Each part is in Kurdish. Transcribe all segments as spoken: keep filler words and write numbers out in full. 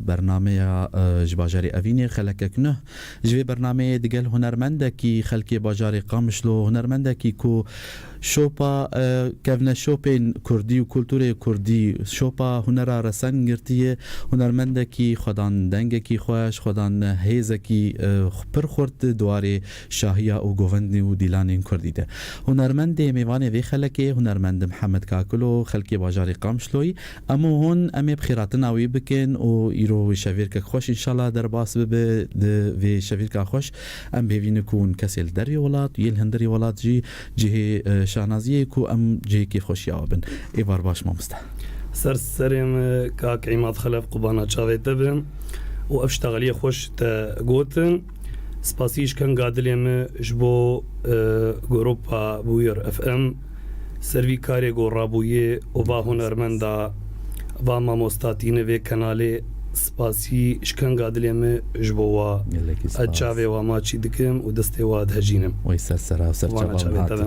bernameya, e, ji bajarê Evînê, xelekek nuh. Ji vê bernameyê digel hunermendekî xelkê bajarê Qamişlo, hunermendekî ku şopa, e, kevneşopên kurdî û kulturê kurdî, şopa hunera resengirtiyê, hunermendekî xwedan dengekî xweş, xwedan hêzekî, e, pir xurt di warê şahiya û govendî û dîlanên kurdî de. Hunermendê mêvanê vê xelekê, hunermend Mihemed Kakilo, xelkê bajarê Qamişloyî, em û hûn em ê bi xêratina wî bikin û îro wê şevêrkek xweş înşallah derbas bibe. Di vê şevêrka xweş em bêvî ne ku hûn kesê li dervê welat û yê li hundirê welat jî cihê, e, şanaziyê ku em cihê kêfxweşiya we bin. Êvar baş mamoste. Ser serê min kak Îmad Xelef, qubana çavê te bin û ev ştaxeliyê xweş te gotin. Spasî ji kenga dilê min ji bo, e, grupa Bûyer F M, ser vî karê ku rabûyê û va hunermenda, va mamosta tîne vê kenalê, spasî ji kenga dilê min ji bo wa. Gelekî spas. Ez çavê wa maçî dikim û destê wa dihejînim. Wey ser sera û ser çavan hatî.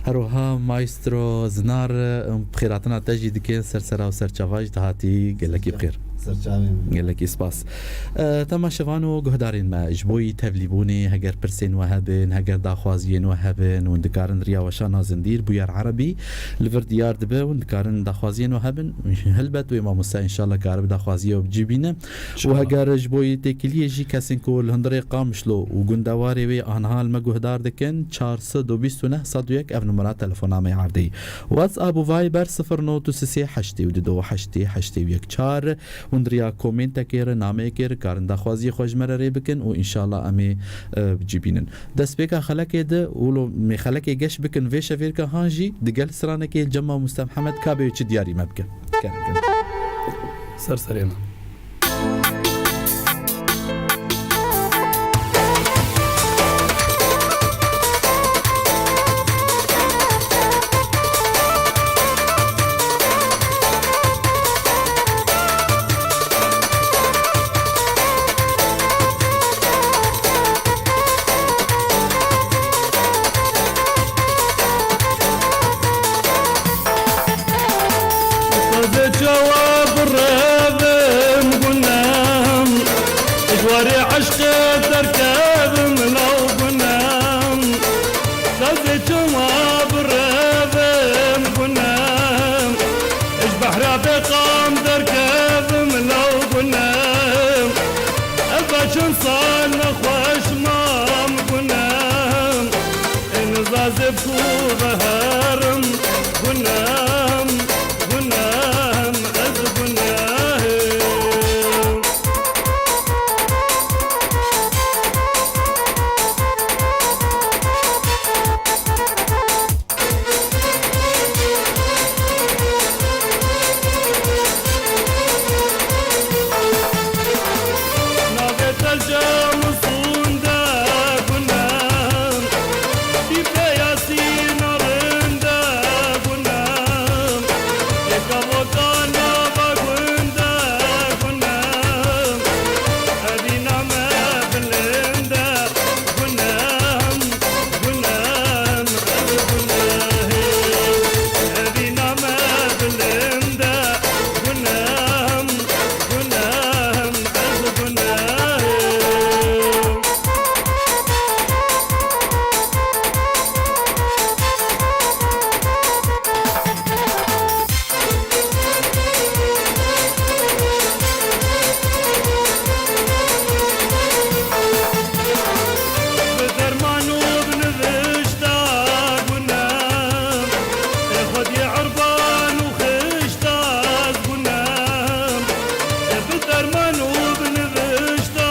Her wiha maestro Zinar, em, bi xêratina te jî dikin, ser sera û ser çava jî te hatî, gelekî bi xêr. Ser çavê min. Gelekî spas. E, temaşevan û guhdarên me, ji bo yî tevlîbûnê, heger pirsên we hebin, heger daxwaziyên we hebin, hûn dikarin riya weşana zindîr, Bûyer Erebî, li vir diyar dibe, hûn dikarin daxwaziyên we hebin. Helbet wê mamoste înşallah karibe daxwaziya we bi cî bîne. Û heger ji bo yî têkiliyê jî kesên ku li hundirê Qamişlo û gundewarê wê aniha li me guhdar dikin, çar sed û bîst û neh sed û yek ev numera telefona me ardeyî. WhatsApp û Viber sifir not û sê heştê û du heştê heştê û yek çar. Hûn di riya komêntekê re, nameyekê re karin daxwaziyê xwe ji me re rê bikin û înşallah em ê, e, bi cî bînin. Destpêka xelekê de û lo mê xelekê geş bikin vê şevêrka han jî digel stranekê li cem mamoste Mihemed Kabê çi diyarî me bike. Kerem, kerem. Ser serê me. Sazê çawa birevim gunem, ji warê eşqê derkevim law gunem. Sazê çawa birevim gunem, ji behra bêqam derkevim law gunem. Ev çend sal nexweş mam gunem. Ên zazê ku veherim, gunem, gunem, ez gunem. Navê te cem û sûnde gunem, dîpê Yasîna rinde gunem, ê kavoka nava gunde gunem, evîna me bilinde gunem, gunem, ez gunehê, evîna me bilinde gunem, gunem, ez gunehê. Bi derman û bi nivişta gunem, ê xwediyê erban û xişta ez gunem. Ê bi derman û bi nivişta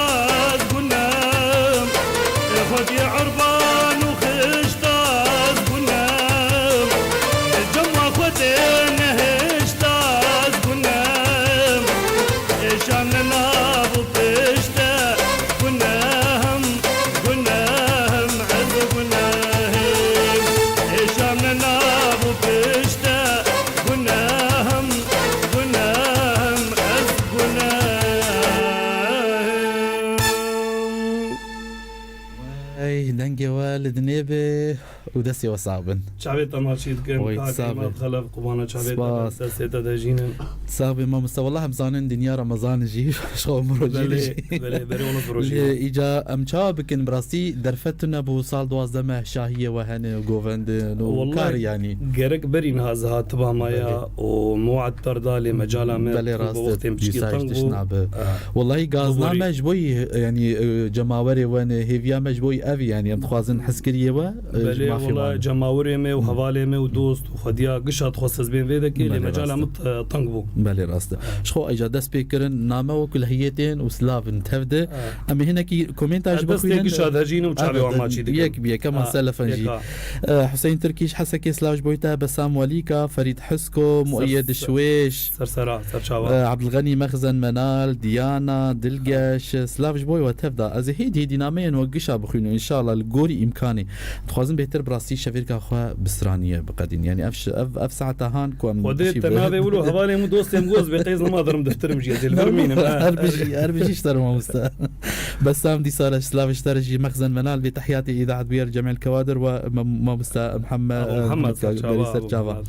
ez gunem, ê xwediyê erban û xişta ez gunem. Ê cem wa xwe tê nehişta ez gunem. Ê şam li nav û pişte gunem, gunem, ez gunem. Ê şam li nav û pişte gunem, gunem, ez gunem. Dengê we li dinê be û destê we sax bin. Çavê te maçî dikin, Oy, kak sax Îmad be. Xelef, qubana çavê te Spas. Destê te de jînin. Sax be mamoste, wallah em zanin dinya Remezan jî, ji xwe mirojî Belê, jî. Belê, berê onu mirojî. Lê îca em çawa bikin, bi rastî derfet tune bû, sal duwazdeh meh şahiyê we hene, govendin û Wallahi kar yanî. Gerek berî niha ziha tiba maya Belê. Û muad perda lê mecala me Belê bi rast e, wextên piçkî dîsa teng hiç tişt bû. Nabe. Ha. Wallahî gazna Bû me ji bo yî, yanî, e, cemawerê we ne, hêviya me ji bo yî ev e, yanî em dixwazin hezkiriyê we, e, ji Belê, mafê wala wan. Cemawerê me û hevalê me û dost û xwediya gişa dixwest ez bên vê dekê, lê Belê mecala rast e. Min, e, teng bû. Belê rast e. Ji xwe îca dest pê kirin, name wekî li heyetên û silavin tev de. Ha. Em ê hinekî komênta ji Ez destê bixwînin. Gişa dihejînim û çavê wan maçî dikim. Yek bi yek, ema Ha, selefan jî. yeka. E, Huseyîn Tirkî ji Hesekê silav ji bo te, Besam Welîka, Ferîd Husko, Muiyed Şwêş. Sersera, serçava. E, Abdulganî Mexzen Menal, Diyana, Dilgeş, silav ji bo we tev da. Ez ê hêdî hêdî nameyên we gişa bixwînim, înşallah li gorî îmkanê. Dixwazim bêhtir bi rastî şevêrka xwe bi straniye biqedîn. Yanî ev ş-, ev, ev saeta han ku em Xwedê gişî te bi navê wilo hevalê min dostê min goz bê qeyz nema dirim diftirim jî, ez ê li vir mînim, ha. Her bijî, her bijî ji te re mamoste. Bessam dîsa re silav ji te re jî Mexzen Menal bê, tehiyatê îdaet bûyer cemel kewadir we, mam-, mamoste Mihemed, Abo Mihemed, Mihemed Serçava, Belê Serçava. Abo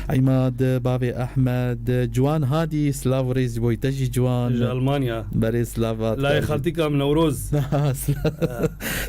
Mihemed. Îmad, bavê Ehmed, Ciwan Hadî, silav û rêz ji bo te jî Ciwan. Ji Almanya. Berê silavat Layê te jî. Xaltîka min Newroz. Sila-,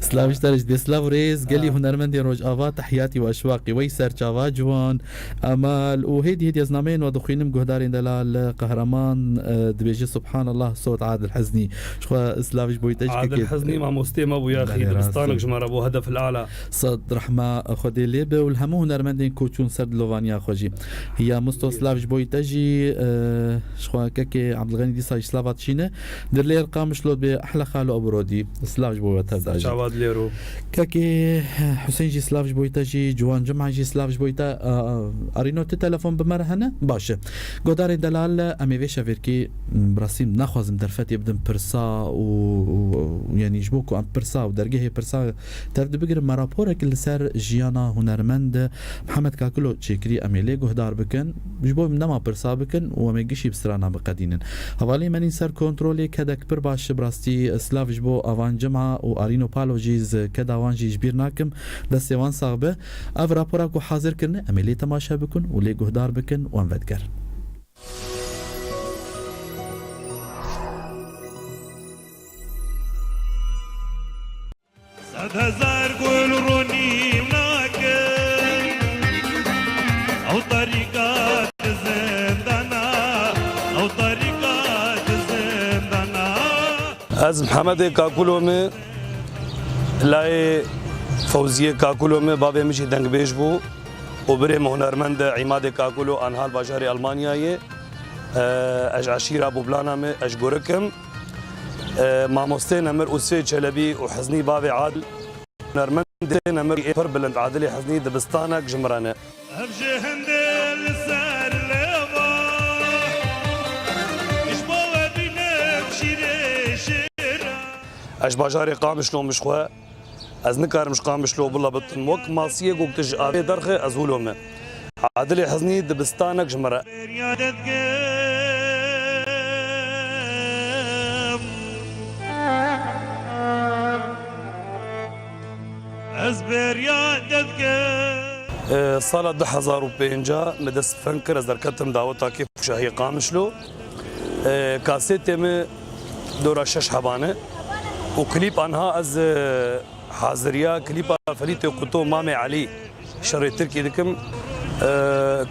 silav ji te re jî dê silav û rêz. Gelî Ha. hunermendên Rojava, tehiyatî û eşwaqî wey Serçava Ciwan. Emal û hêdî hêdî ez nameyên we dixwînim, guhdarên delal, Qehreman, e, dibêje, Subhanallah, sot Adil Heznî. Ji xwe silav ji bo te jî Adil kekê. Heznî mamostê me bû, ya xî, Belê rast e. Dibistanek ji me re bû, hedef el-ala. Sed rehma Xwedê lê be û li hemû hunermendên ku çûn ser dilovaniya xwe jî. Ya Musto, silav ji bo te jî, e, ji xwe kekê Abdulganî dîsa jî silava dişîne. Dilêr Qamişlo dibê, ehla xalo Abu Rodî. Silav ji bo we tev da jî. Çava dilêro. Kekê Husên jî silav ji bo te jî, Ciwan Cuma jî silav ji bo te. A, a, Arîno, tu telefon bi me re hene? Baş e. Godarên delal, em ê vê şevêrkê, m, bi rastî naxwazim derfetê bidim pirsa û, û, û, yanî ji bo ku em pirsa û dergehê pirsa tev dibigirin, me raporek li ser jiyana hunermend Mihemed Kakulo çêkirî, em ê lê guhdar bikin. Ji bo em nema pirsa bikin û em ê gişî bi strana biqedînin. Hevalê me nîn ser kontrolê, kedek pir baş, bi rastî silav ji bo Avan Cima û Arîno Palo jî, ez keda wan jî ji bîr nakim. Destê wan sax be. Ev rapora ku hazir kirine, em ê lê temaşe bikin û lê guhdar bikin û em vedigerin. Sed hezar gul ronî nake, ew tarîka di zindana, ew tarîka di zindana. Ez Mihemedê Kakulo me, layê Fewziyê Kakulo me, bavê min jî dengbêj bû û birê min hunermend e Îmadê Kakulo, anha li bajarê Almanyayê. E, ez ji eşîra Boblana me, ez ji Gurik im. E, mamostê nemir Usfê Çelebî û Hiznî bavê Adil. Hunermendê nemir ê pir bilind Adilê Hiznî dibistanek ji min re ne. Ev jê hindê li ser lêva, ji bo we bînim şîrê şêra. Ez ji bajarê Qamişlo me ji xwe. Ez nikarim ji Qamişlo bila bitim. Wek masiyê ku tu ji avê derxe, ez wilo me. Adilê Hiznî dibistanek ji min re. Ez beriya te dikim. E, sala du hezar û pênc me dest feng kir, ez derketim daweta kêf û şahiyê Qamişlo. E, kasetê me dora şeş hebane û klîp anha ez, e, haziriya klîpa Felîtê Quto Mamê Elî. Şerê Tirkî dikim. Ee,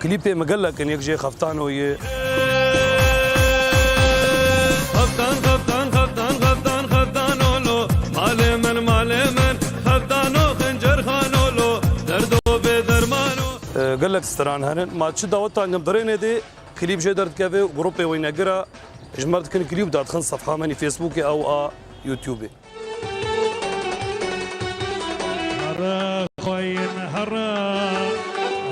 klîpê min gelek in, yek jê Xeftano ye. Xeftan, xeftan, xeftan, xeftan, xeftanolo. Malê min, malê min, Xeftano, Xencer Xanolo. Derdo bê dermano. Ee, gelek stran herin. Ma çi dawetan gim birênê dê, klîp jê derdikeve û grûpê weynegira ji me dikin klîp dadixin sefha menî Facebookê ew a YouTubeê. Here xweyîn here,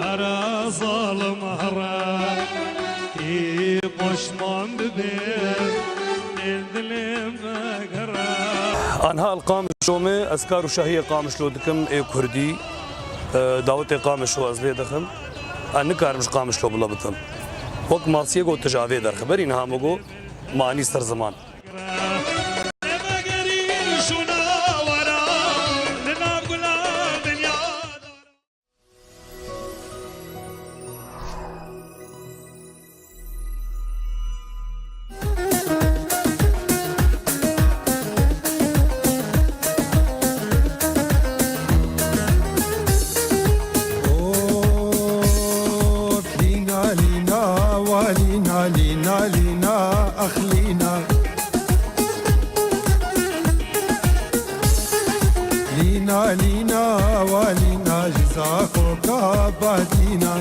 here zalim here, tî poşman bibe, ên dilê me gere. Anha li Qamişlo me, ez kar û şahiyê Qamişlo dikim ê kurdî, e, dawetê Qamişlo ez lê dixim. Ez nikarim ji Qamişlo bila bitim. Wek masiyê got tu ji avê derxe. Berî niha min got, manî ser ziman. Li nav gulan Koka batîna.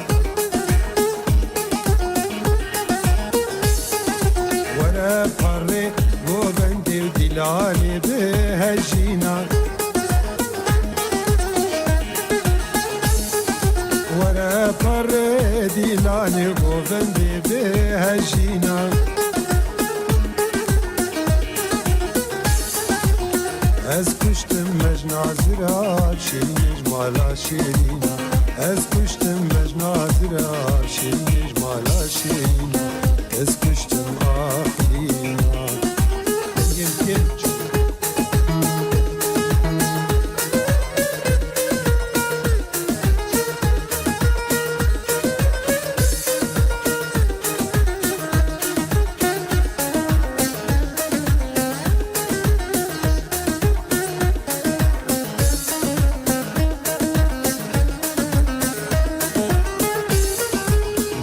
Were parê govendê û dîlanê bihejîna. Were parê dîlanê govendê bihejîna. Ez kuştim mejna zira şêrînê ji mala şêrîna. Ez kuştim mejna zira şêrînê ji mala şêrîna. Ez kuştim aqlîna. Dengên kêm.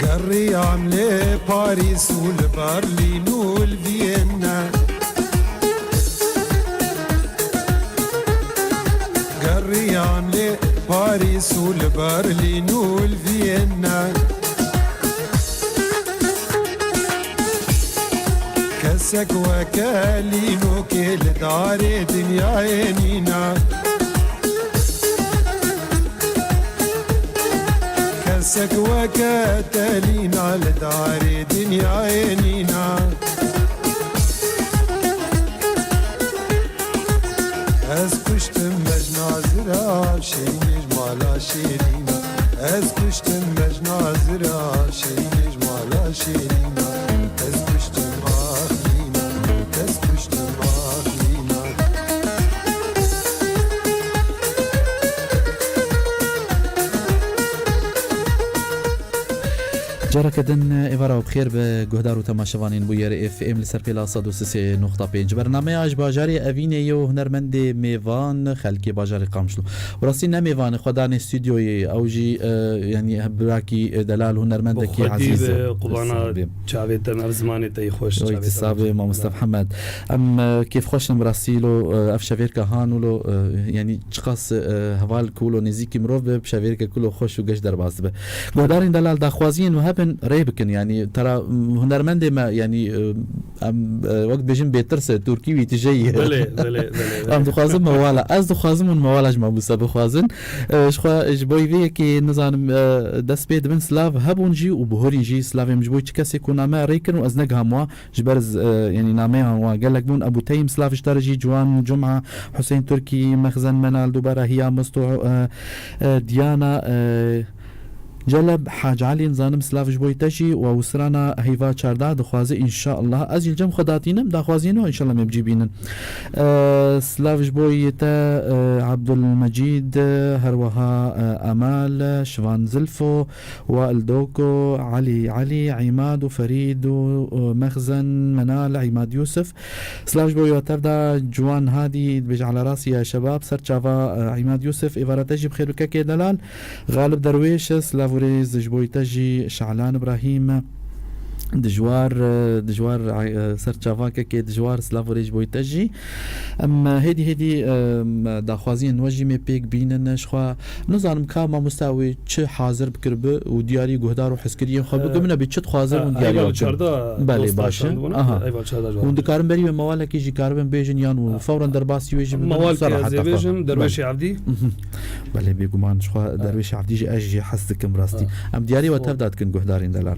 Geriyam li Parîs û li Berlîn û li Viyenne. Geriyam li Parîs û li Berlîn û li Viyenne. Kesek weke Lînokê li darê dinyayê nîna. Kesek weke te Lîna li darê dinyayê nîna. Ez kuştim mejna zira şêrînê ji mala şêrîna. Ez kuştim mejna zira şêrînê ji mala şêrîna. Ez kuştim ah Lîna. Ez kuştim ah Lîna. Careke din êvara we bi xêr be, guhdar û temaşevanên Bûyerê F M li ser pêla sed û sê nokta pênc. Bernameya ji bajarê Evînê ye û hunermendê mêvan xelkê bajarê Qamişlo. Bi rastî ne mêvanê, xwedanê stûdyoyê, ew jî, e, yanî birakî, e, delal, hunermendekî Bi xwedî ezîz e. be, qubana Sağ be. çavê te, ev zimanê te yî xweş, Oy, çavê te te sağ be, mamoste Mihemed. Em, e, kêfxweş in bi rastî lo, e, ev şevêrka han û lo, e, yanî çiqas, e, heval ku lo nêzîkî mirov be, bi şevêrke ku lo xweş û geş derbas dibe. Guhdarên delal daxwaziyên we hebin rê bikin, yanî tera, m, hunermendê me, yanî, e, em, e, wek dibêjin bêtirs e, Tirkî wî tije ye. Belê, belê, belê, belê. Em dixwazin mewala. Ez dixwazim hûn mewala ji mamoste bixwazin. E, ji xwe, ji bo vê yekê nizanim, e, dest pê dibin silav hebûn jî û bihurîn jî silavê min ji bo çi kesê ku name rê kirin û ez negiham wa. Ji ber z-, e, yanî nameyan wan gelek bûn. Ebû Teyim, silav ji te re jî, Ciwan Cuma, Husên Turkî, Mexzen Menal, dubara Hiya Misto, e, e, Diyana, e, Celeb, Hac Elî, nizanim silav ji bo te jî, û ew sirana heyva çarda dixwaze, înşallah. Ez jî li cem xwe datînim, daxwaziyên we înşallah me bi cî bînin. E, silav ji bo te, e, Abdulmecîd, e, her wiha, e, Emal, e, Şivan Zilfo, Wail Doko, Elî Elî, Îmad û Ferîd û, û Mexzen Menal, Îmad Yûsif. Silav ji bo we tev da Ciwan Hadî, dibêje ala rasiya şebab, ser çava, e, Îmad Yûsif, êvara te jî bi xêr bike kê delal. Xalib Derwêş, silav û rêz ji bo te jî, Şalan Îbrahîm. Dijwar, e, dijwar, e, ser çava kekê dijwar, silav û rêz ji bo te jî. Em, hêdî hêdî, em, daxwaziyên we jî me pêk bînin, ji xwe nizanim ka mamoste wê çi hazir bikiribi û diyarî guhdar û hizkiriyên xwe bikiribin, e, bê çi dixwazin hûn diyarî wan bikin. Belê, baş e. Aha. Hûn dikarin berî wê mewalekî jî karibin bêjin yan û fewren derbasî wê jî bibin, Mewal ser reheta xwe. Bêjin, Derwêşê Evdî. Belê, bêguman ji xwe Derwêşê Evdî jî ez jî hez dikim rastî. Em diyarî we tev da dikin guhdarên delal.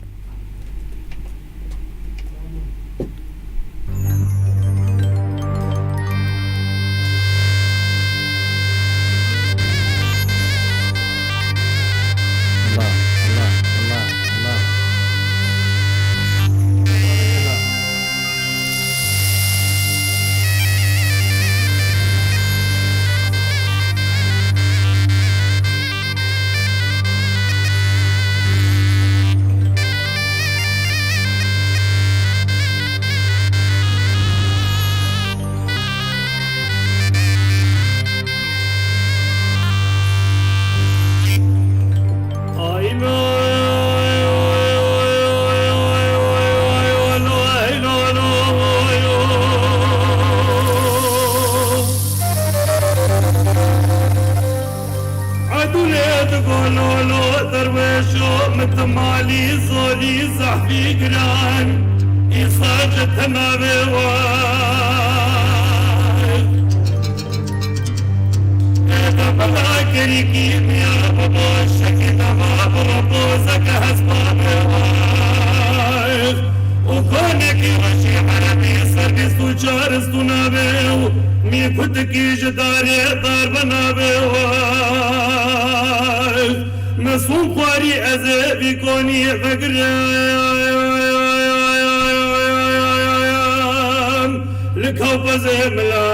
Sahbî giran, îsal ji temavê we. Ê de bila kerîkî miya bibo, şekî dema bibo, pozeke hespa bê we. Û konekî weşî erebî ser bîst û çar stûna bê û mî kutikî ji darê dar bena bê we. Mesûm xwarî ez ê vî konî vegirim li kewpezê mila.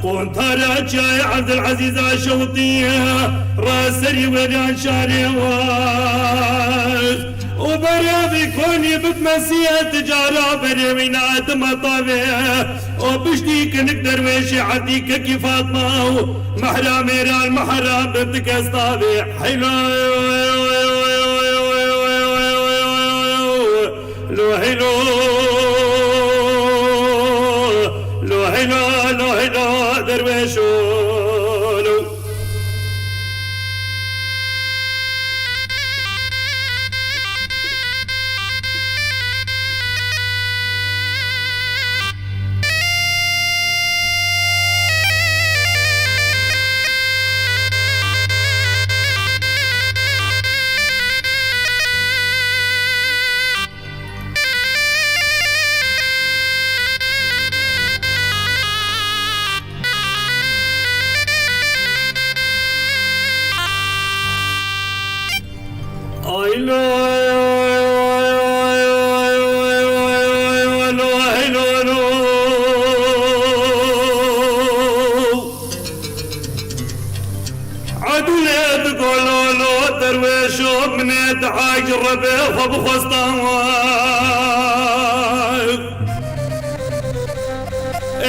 Qontara çiyayê Evdilezîza şewtiye ra serî wêran şarê we. Û berê vî konî bidmesiye ti cara berê wî naetime tavê. O piştî kinik derwêşê Evdî kekî Fatma û mehra mêran mehra bi ti kes tavê. Heylo, lo heylo, lo heylo, lo heylo derwêşo, lo. Aylo, aylo, aylo. Edûlê digolo lo derwêşo, minê diay ji Rebê xwe bixwestan.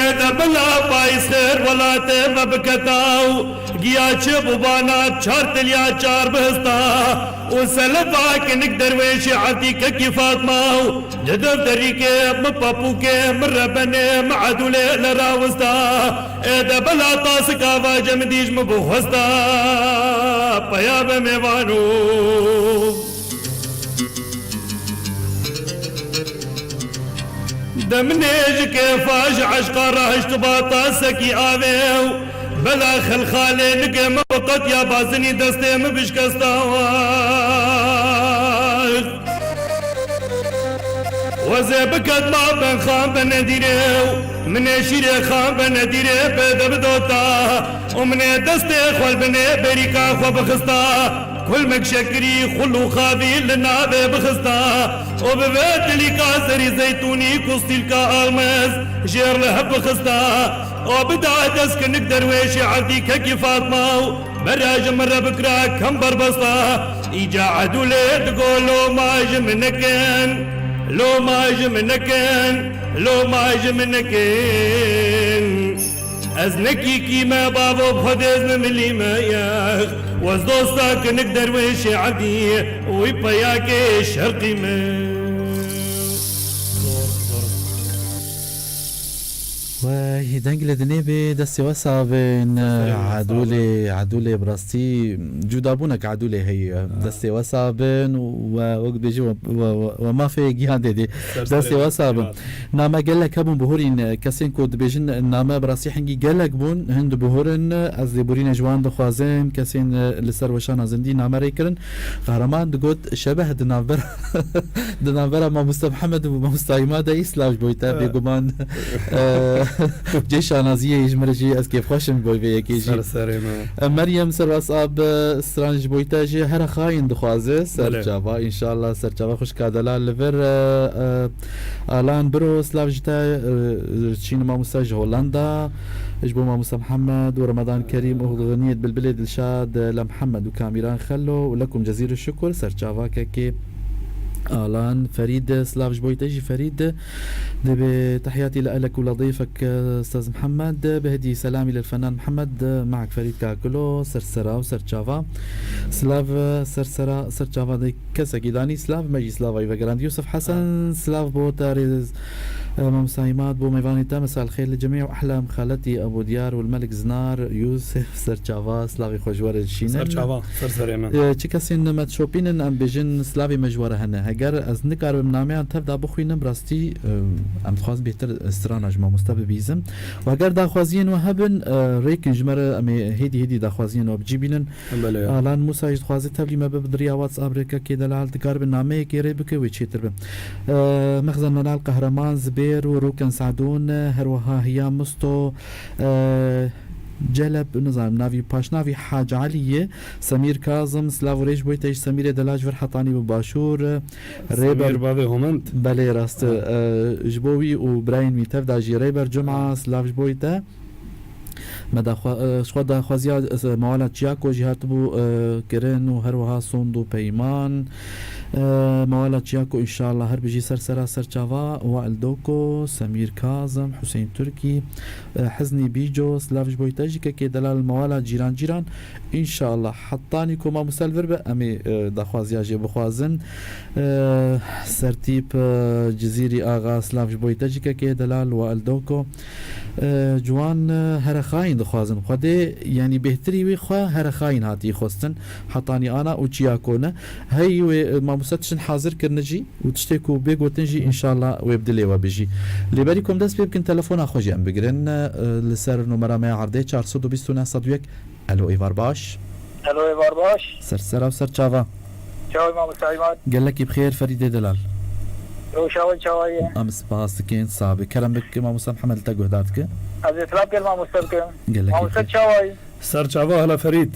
Ê de bila payîz xêr welatê me biketa û giya çi bû bana çar tiliya çar bihista û selefa kinik derwêşê Evdî kekî Fatma û di dev derîkê mi papûkê mi rebenê mi Edûlê le rawista. Ê de bila tasika vace min dîj min bixwesta peya be mêvano. De minê ji kêfa ji eşqa rahiştiba tasekî avê û bela xelxalê nigê min bi qetiya bazinî destê min bişkesta. Wezê biket ma ben xan be nedîrê û minê şîrê xan be nedîrê pê de bidota û minê destê xwe li binê bêrîka xwe bixista. Kulmek şekirî xul û xavî li navê bixista û bi vê tilîka zerî zeytûnî ku stîlka almez jêr li hev bixista û bida dest kinik derwêşê Evdî kekî Fatma û Bera ji min re bikira kem berbesta. Îca Edûlê digo loma ji min nekin, loma ji min nekin, loma ji min nekin. Ez nekî kî me bavo xwedêz min milî me yex. Wez dosta kinik derwêşê Evdî, wî peyakê şerqî min. Wey, deng li dinê bê, destê we sax bin. Destê we sax bin. Edûlê, Edûlê bi rastî cudabûnek Edûlê heye. Ha. Destê we sax bin û we, wek dibêjî we, we, we, we mafê giyan dê dê. Destê we sax bin. Name gelek hebûn bihurîn, kesên ku dibêjin name bi rastî hingî gelek bûn, hin dibihurin, ez lêborînê ji wan dixwazim, kesên li ser weşana zindî name rê kirin. Qehreman digot, şebeh di navbera, di navbera mamoste Mihemed û mamoste Îmad de î silav ji bo te, ha, bêguman, e, cê şanaziyê ji min re jî ez kêfxweş im ji bo vê yekê jî. Ser serê me. E, Meryem ser WhatsApp, e, stran ji bo te jî here xayîn dixwaze, ser, belê, çava, înşallah ser çava xwişka delal li vir, e, e, Alan Biro, silav ji te, e, çîn mamoste ji Hollanda, ji bo mamoste Mihemed û Ramadan Kerîm û Xulxulniyet Bilbilê Dilşad, e, le Mihemed û Kamîran Xelo û lekum cezîrû şukur, ser çava kekê. Alan Ferîd, silav ji bo te jî Ferîd. Dibê tehiyatî le elek û le dêfek, e, Ustaz Mihemed. Bi hedî selamî le fenan Mihemed, e, me'ek Ferîd Kakilo, ser sera û ser çava. Silav, e, ser sera, ser çava de kesekî danî silav, me jî silava wî vegerand. Yusuf Hesen, ha, silav bo te rêz-, Mamosta Îmad, bo mêvanê te, mesel xêr li cemî û ehla em xaletî Ebû Diyar û li Melik Zinar, Yûsif, serçava, slavê xwe ji we re dişînin. Serçava, ser serê me. Çi kesên me dişopînin, em bêjin slavê me ji we re hene. Heger ez nikaribim nameyan tev de bixwînim, rastî, em dixwazin bêhtir strana ji mamoste bibîzim. Û heger daxwaziyên we hebin, rêkin ji me re, em ê hêdî hêdî daxwaziyên we bi cî bînin. Belê. Alan Mûsa jî dixwaze tevlî me bibe bi riya WhatsApp rê, kekê delal, dikaribe nameyekê rê bike wê çêtir be. Mexzen Menal Qehreman, Zibêr û Rûken Sadûn, her wiha Hiya Musto, Celeb, nizanim navî, paşnavî Hac Elî ye, Semîr Kazim, silav û rêz ji bo te jî Semîrê delal ji vir hetanî bi başûr, Rêber Semîr bavê Homend. Belê, rast e. Ha. Ji bo wî û birayên wî tev de jî Rêber Cuma, silav ji bo te. Me daxwa-, e, ji xwe daxwaziya, e, Mewala Çiyako jî hatibû, e, kirin û her wiha Sond û Peyman. E, Mewala Çiyako, înşallah her bijî ser sera ser çava. Wael Doko, Semîr Kazim, Huseyîn Turkî, e, Hiznî Bîco, silav ji bo te jî kekê delal Mewala Cîran Cîran. Înşallah hetanî ku mamoste li vir be, em ê, e, daxwaziya jê bixwazin. E, Sertîp, e, Cizîrî Axa, silav ji bo te jî kekê delal Wael Doko. E, ciwan, e, here xayîn dixwazin. Xwedê, yanî bêhtirî wî xwe here xayîn hatî xwestin. Hetanî ana û çiyako ne. Hey wê, e, mamoste tiştin hazir kirine jî û tiştê ku bê gotin jî, înşallah wê bi dilê we bijî. Lê berî ku em dest pê bikin, telefona xwe jî em bigirin. E, li ser numera me ya erdê çar sed û bîst û neh sed û yek. Alo, êvar baş. Alo, êvar baş. Ser sera û ser çava. Çawa mamoste Îmad? Gelekî bi xêr, Ferîdê delal. Rewşa we çawa ye? Em spas dikin, sabe. Kerem bik, mamoste Mihemed li te guhdar dike. Ez ê silav gel mamoste bikim. Gelekî bi xêr. Mamoste çawa ye? Ser çava, hela Ferîd.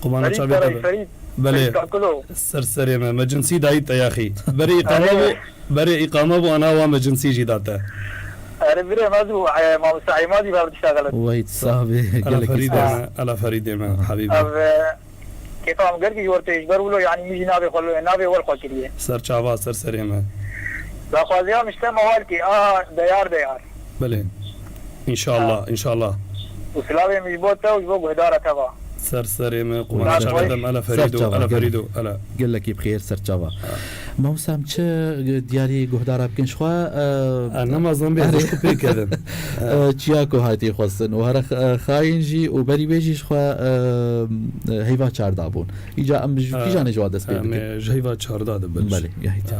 Qubana çavê te be. Ferîd, Ferîd. Belê. Ferîd Kakulo. Ser serê me. Me cinsî dayî te yaxî. Berê îqame bû, berê îqame bû, ana wa me cinsî jî da te. Erê birê me zû, e, mamoste Îmadî ver dişta xelet. Weyt sabe. Hela gelekî Ferîdê spas. Me, hela Ferîdê me, Aha. Habîbî. Ev, e, kêfa em gelkî ji we re tê ji ber wilo, yanî min jî navê xwe, navê we li xwe kiriye. Ser çava, ser serê me. Daxwaziya min ji te mewal kê, a deyar deyar. Belê. Înşallah, ha. Înşallah. Û silavê min ji bo te û ji bo guhdara te va. Ser serê me, qûna çavê dem, ele Ferîdo, ele Ferîdo, ele. Gelekî bi xêr, ser çava. Mamoste, em çi diyarî guhdara bikin ji xwe, e, e, nema zan bê, erê. Xwe pê kevin. E, çiya ku hatî xwestin û here x-, e, xayîn jî û berî wê jî ji xwe, e, e, heyva çar dabûn. Îca em ji, e, kîjanê ji wa dest pê, e, bikin? Me ji heyva çar da dibin. Belê, gehît. E.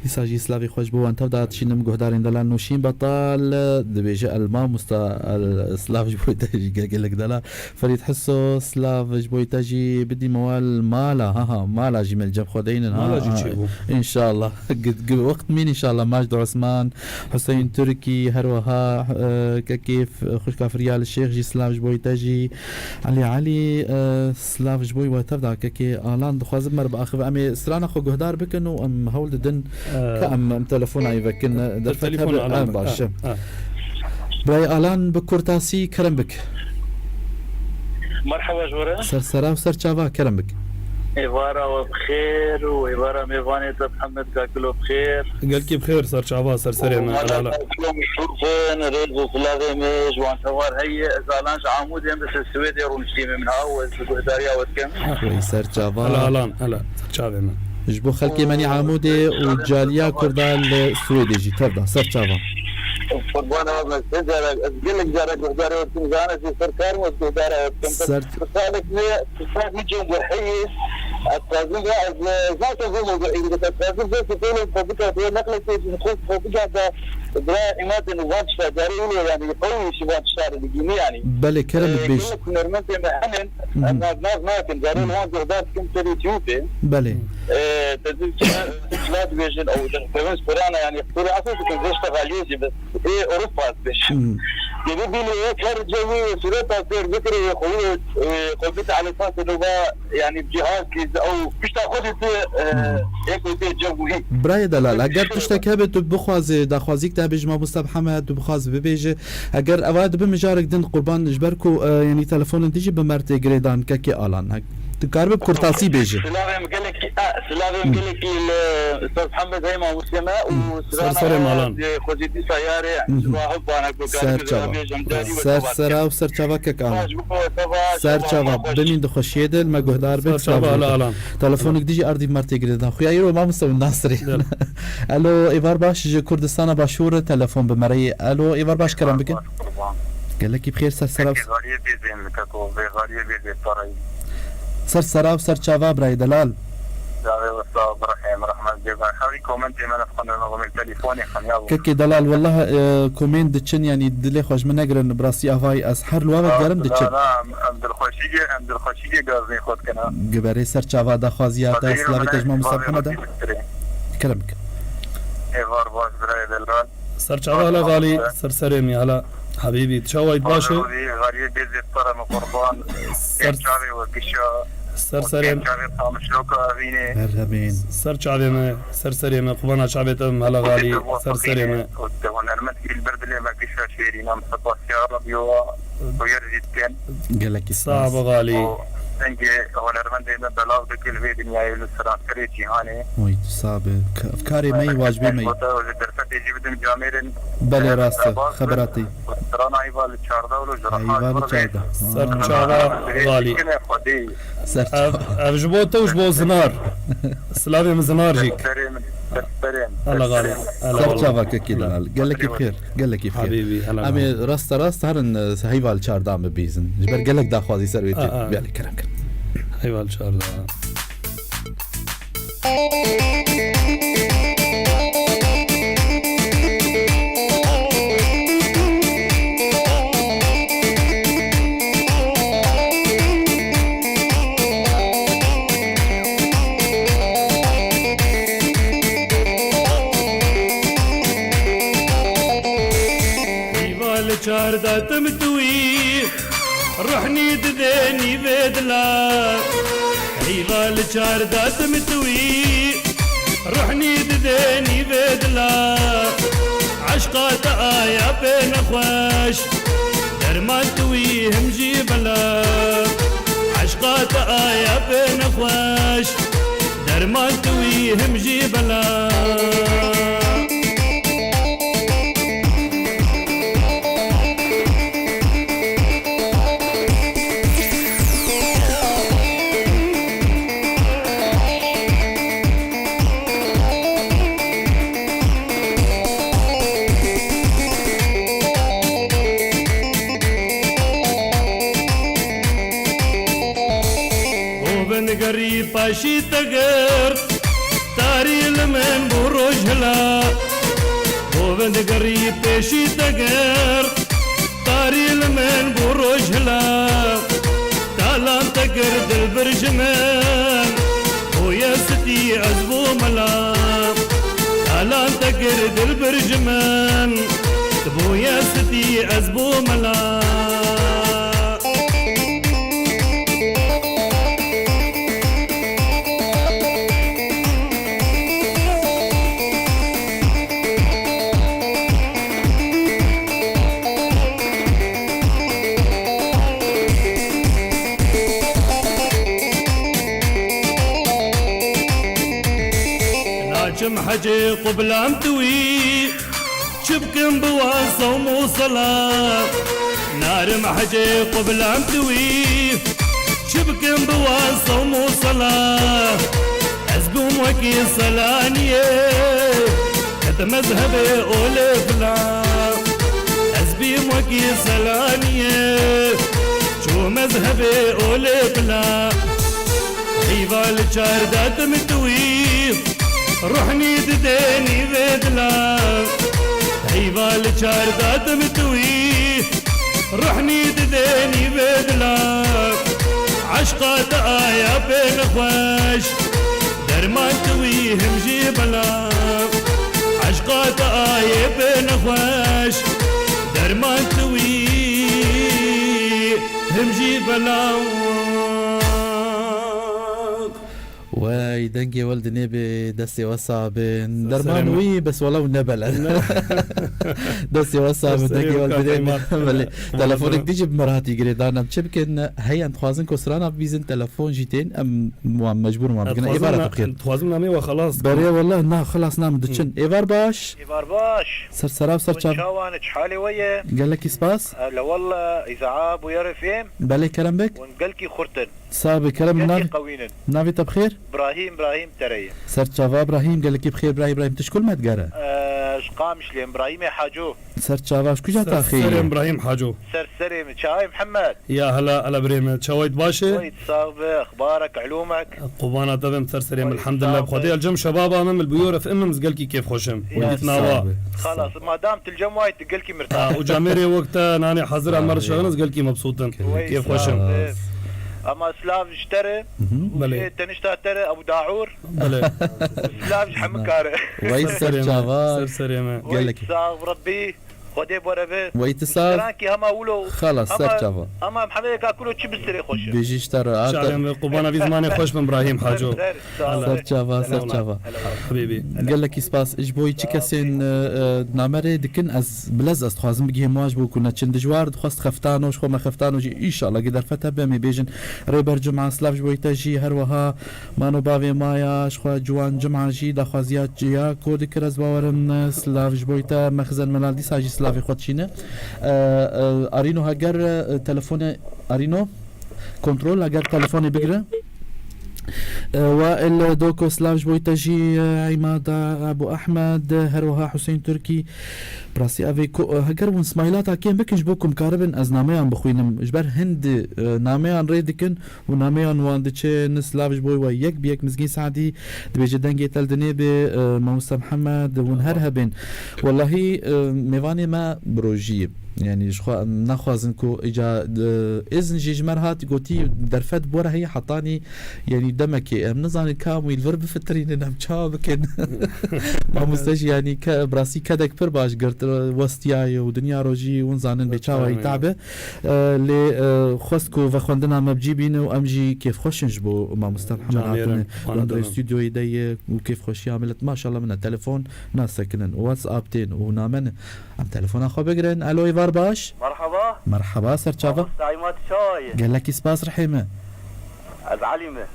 Dîsa jî silavê xwe ji bo wan tev de dişînim, guhdarên delal Nûşîn Betal, dibêje, El mamosta, el silav ji bo te jî gelek delal. Ferîd Hiso, silav ji bo te jî bidî mewal mala, ha, ha, mala jî me li cem xwe deynin, ha, mala jî ha, çêbû. Înşallah. Gi-, gi-, wext mîn înşallah. Macid Osman, Huseyîn Turkî, her wiha, e, kekê f-, xwişka Firyal Şêx jî silav ji bo te jî. Elî Elî, e, Silav ji bo we tev da kekê Alan, dixwazim me re biaxive. Em ê strana xwe guhdar bikin û em hewl didin, e, ka em, em telefona yê vekin. E, derfet telefona hebe, Alan, e, baş e. E. Birayê Alan, bi kurtasî kerem bik. Merhaba ji we re. Ser sera û ser çava, kerem bik. Êvara we bi xêr û êvara mêvanê te Mihemed Kakilo bi xêr. Gelkî bi xêr, ser çava, ser serê me, Elala. Mala Kakilo muşûr bin, rêz û silavê me ji wan tevar heye. Ez Alan ji Amûdê, em li Swêdê rûniştî me, min ha û ez guhdariya we dikim. Wey ser çava. Ela Alan, ela, ser çavê me. Ji bo xelkê me nî Amûdê û caliya Kurda li Swêdê jî tev da, ser çava. Qurbana we, ez gelek cara guhdariya we dikim, zana jî ser kar me ez guhdariya we dikim. Ser salek me Pistak min cem gur heye, ez dixwazim ve ez, e, zaten vê mewduî li ez dixwazim ve ki têlê xwe bika, vê neqlekê ji xwe xwe bika da bira îmadin û van tişta carê wilo, yani qewî şi van tişta re digînî yani. Belê, kerem, e, bêj. Gelek hunermendê me henin, mhm, ez nav nav nakin, carê li wan guhdar dikim serê YouTubeê. Belê. E, te dî çila dibêjin ew dixwin sporana yani, sporê asê dikin vê ştexa liyê jî bi. Ê Ewropa dibêjin. Hmm. Yê bibîne yek her cewî sureta sêr bikirê, yê xwe, e, xwe bite elê sasê doba, yani cihaz kî ew pişta xwe dî tu, e, hmm, yek û tê cewî. Birayê delal, eger tiştek hebe tu bixwazê, daxwazîk te hebe ji mamosta Mihemed, tu bixwazî bibêje, eger eva dibe mijarek din qurban, ji ber ku, e, yani telefonên dijî bi mer tê girêdan, kekê Alan. Tu karibî bi kurtasî bêjî. Silavê min gelekî, e, silavê min gelekî li Ustaz Hemed hey mamostê me û Ser serê malan. Xwezî dîsa yarê Rahib bana ku Ser karibî çava. Bêjim, carî weke Ser baş. Sera û ser çava kek Alan. Baş bû, weke baş, Ser weke çava, baş. Bimîn di xweşiyê de, li me guhdar bin, Ser çava, çava Alan. Telefonik dijî erdî bi me tê girêdan. Xuya îro mamoste win nasirê. Elo, êvar baş, ji Kurdistana Başûr telefon bi me re yê. Elo, êvar baş, kerem bikin. Gelekî bi xêr, ser sera. Peki, xaliyê bêzên li keko, vê xaliyê bêzê parayî. Ser sera û ser çava birayê delal. Çavê wisa birahê min rehmet bê. Xewî komentê me nefxandin, xemê telefonê xemiya bû. Kekê delal, wellah, e, komên diçin, yanî dilê xwe ji min negirin, bi rastî avayî ez her li wan ve digerim diçin. Na, na, em, em dilxweşîgê, em dilxweşîgê gazinê xwe dikine. Giberê ser çava daxwaziya te, Xwedê slavê te ji me Musa Hemeda. Kerem bikin. Êvar baş birayê delal. Ser çava hala xalî, ser serê min hala. Habîbî, tu çawa yî, baş e? Xalî, xalî bêzê sere min qurban. Ser Ê çavê we gişa. Ser serê Ê çavê pamişloka evînê. Merhebên. Ser çavê me, ser serê me, qubana çavê te bim hala xalî, ser serê me. Û te hunermend îl ber dilê me gişa şêrîna, min sepasiya Rebî wa. Bûyer jî dikin. Gelekî Sağ spas. Ol xalî. Û dengê hunermendê me belav dikin vê dinyayê li seranserê cîhanê. Oy, tu sabe. Ka-, karê me yî, wacibê me yî. Ji derfetê jî bidim camêrin. Belê, rast e. Xebera te yî. Strana Eyvalê çardeh û ji Eyvalê çardeh. Ser çava xalî. Ser çava. Ev, ev ji bo te û ji bo Zinar. Silavê min Zinar jî. Serê min, serê min. Allah xalî. Allah xalî. Ser çava kekî delal. Gelekî bi xêr. Gelekî bi xêr. Habîbî, hela Em ê rasta rast herin, e, heyval çardan bibîzin. Ji ber gelek daxwazî ser wê tê. A, a. Belê, kerem kin. Heyval çardan. Heyva li çar datim tu wî, ruhnî didê nîvê dila. Heyva li çar datim tu wî, ruhnî didê nîvê dila. Eşqa te aya pê nexweş, derman tu wî him jî bela. Eşqa te aya pê nexweş, derman tu wî him jî bela. Govend gerî paşî te girt, tarî li min bû roj hila. Govend gerî pêşî te girt, tarî li min bû roj hila. Talan te kir dilbir ji min, bûye sitî ez bû mila. Talan te kir dilbir ji min, bûye sitî ez bû mila. Naçim hecê qublam tu wî, çi bikim bi wan sewm û sela? Narim hecê qublam tu wî, çi bikim bi wan sewm û sela? Ez bûm wekî selaniyê, di mezhebê olê bila. Ez bîm wekî selaniyê, çû mezhebê olê bila. Heyva li çar datim tu wî, ruhnî didê nîvê dila. Heyva li çar datim tu wî, ruhnî didê nîvê dila. Eşqa te aya pê nexweş, derman tu wî him jî bela. Eşqa te ayê pê nexweş, derman tu wî him jî bela. Wey, Dengê wel dinê bi destê we sax bin. Derman wî bes wela û nebele. Destê we sax bin, dengê wel dinê bi. Belê. Telefonek dî jî bi me re hatî girêdan, em çi bikin? Hey, em dixwazin ku strana bibîzin, telefon jî tên, em wan mecbûr wan bikin. Êvar, tu bixêr. Dixwazim namê we xelas. Berê wela na, xelas nam diçin. Êvar baş. Êvar baş. Ser sera û ser çav. Çawan, çi halê we ye? Gelekî spas. Hele wela, îzaab û yerif êm. Belê, kerem bik. Hûn gelkî xurt in. Sabe kerem. Gelkî nav-, qewîn in. Navê te bi xêr? Brahîm, Brahîm Tereyê. Ser çava Brahîm, gelekî bi xêr Brahîm. Brahîm, tu ji kul me digere? Ee, ji Qamişlê, Brahîmê Haco. Ser çava, ji kuja te axê yî? Ser serê Brahîm Haco. Ser serê min, çavê Mihemed. Ya hela, hela birê min, çawayt baş e? Wayt sax be, exbarak, elûmek. Qubana te bim, ser serê min, elhamdulillah. Xwedê el cem şebaba min, min bi yoref imim, ez gelkî kêfxweş im. Ya, wayt sax be. Xalas, madam tu li cem wayt, gelkî mirtah. Ha, û camêrê wek te nanê hazir a me rişaxin, ez gelkî mebsût im. Kêfxweş im. Ama silav ji te re, û jê tenişta te re, Ebu Daûr. Belê. Silav ji hemû kare. Wey ser çava. Ser serê me. Gelek. Wey sax Rebbî. Xwedê bore be. Wey tu sax. Muşterankî hema wilo. Xelas, ser çava. Ama em hemê ka kulo çi bi serê xweş e. Bijî ji te re. Çavên me qubana vî zimanê xweş bin Brahîm Haco. Ser, ser, sağ ol. Ser çava, ser çava. Helal. Habîbî. Gelekî spas. Ji bo çi kesên, e, e, namerê dikin, ez bilez ez dixwazim bigihêm wan ji bo ku neçin dijwar, dixwest xeftano, ji xwe me xeftano jî, înşallah gi derfet hebe em ê bêjin. Rêber Cuma, silav ji bo te jî, her wiha mano bavê maya, ji xwe Ciwan Cuma jî daxwaziya çiya ku dikir, ez bawerim, silav ji bo te, Mexzen Melal dîsa jî silavê xwe dişîne. E, e, Arîno, heger, e, telefonê, Arîno? Kontrol, eger telefonê bigire. E, Wael Doko, silav ji bo te jî, e, Îmada Ebu Ehmed, her wiha Husên Tirkî. Bi rastî ev ê ku, e, heger hûn smaylata kêm bikin ji bo ku em karibin ez nameyan bixwînim. Ji ber hind, e, nameyan rê dikin û nameyan wan diçin. Silav ji bo we yek bi yek Mizgîn Sadî dibêje dengê te li dinê bi, e, Mamoste Mihemed, hûn her hebên. Wellahî, e, mêvanê me bi rojî ye. Yanî ji xwe em naxwazin ku îca, e, îzn jî ji me re hat, gotî derfet bore heye hetanî, yanî demekê em nizanin ka em wî li vir bifitirînin, em çawa bikin? Mamoste jî yanî ke, bi rastî kedek pir baş girt, westiyaye û dinya rojî hûn zanin bê çawa yî tabe. E, lê, e, xwest ku vexwendina me bi cî bîne û em jî kêfxweş in ji bo Mamoste Mihemed hatine. Wendê stûdyoyê de ye û kêfxweşiya milet. Maşallah min e, telefon nasekinin, WhatsApp tên û name ne. Em telefona xwe bigirin. Alo, êvar baş. Merhaba. Merhaba, ser çava. Mamoste Îmad, çawa ye? Gelekî spas, rihê me. Ez Elî me.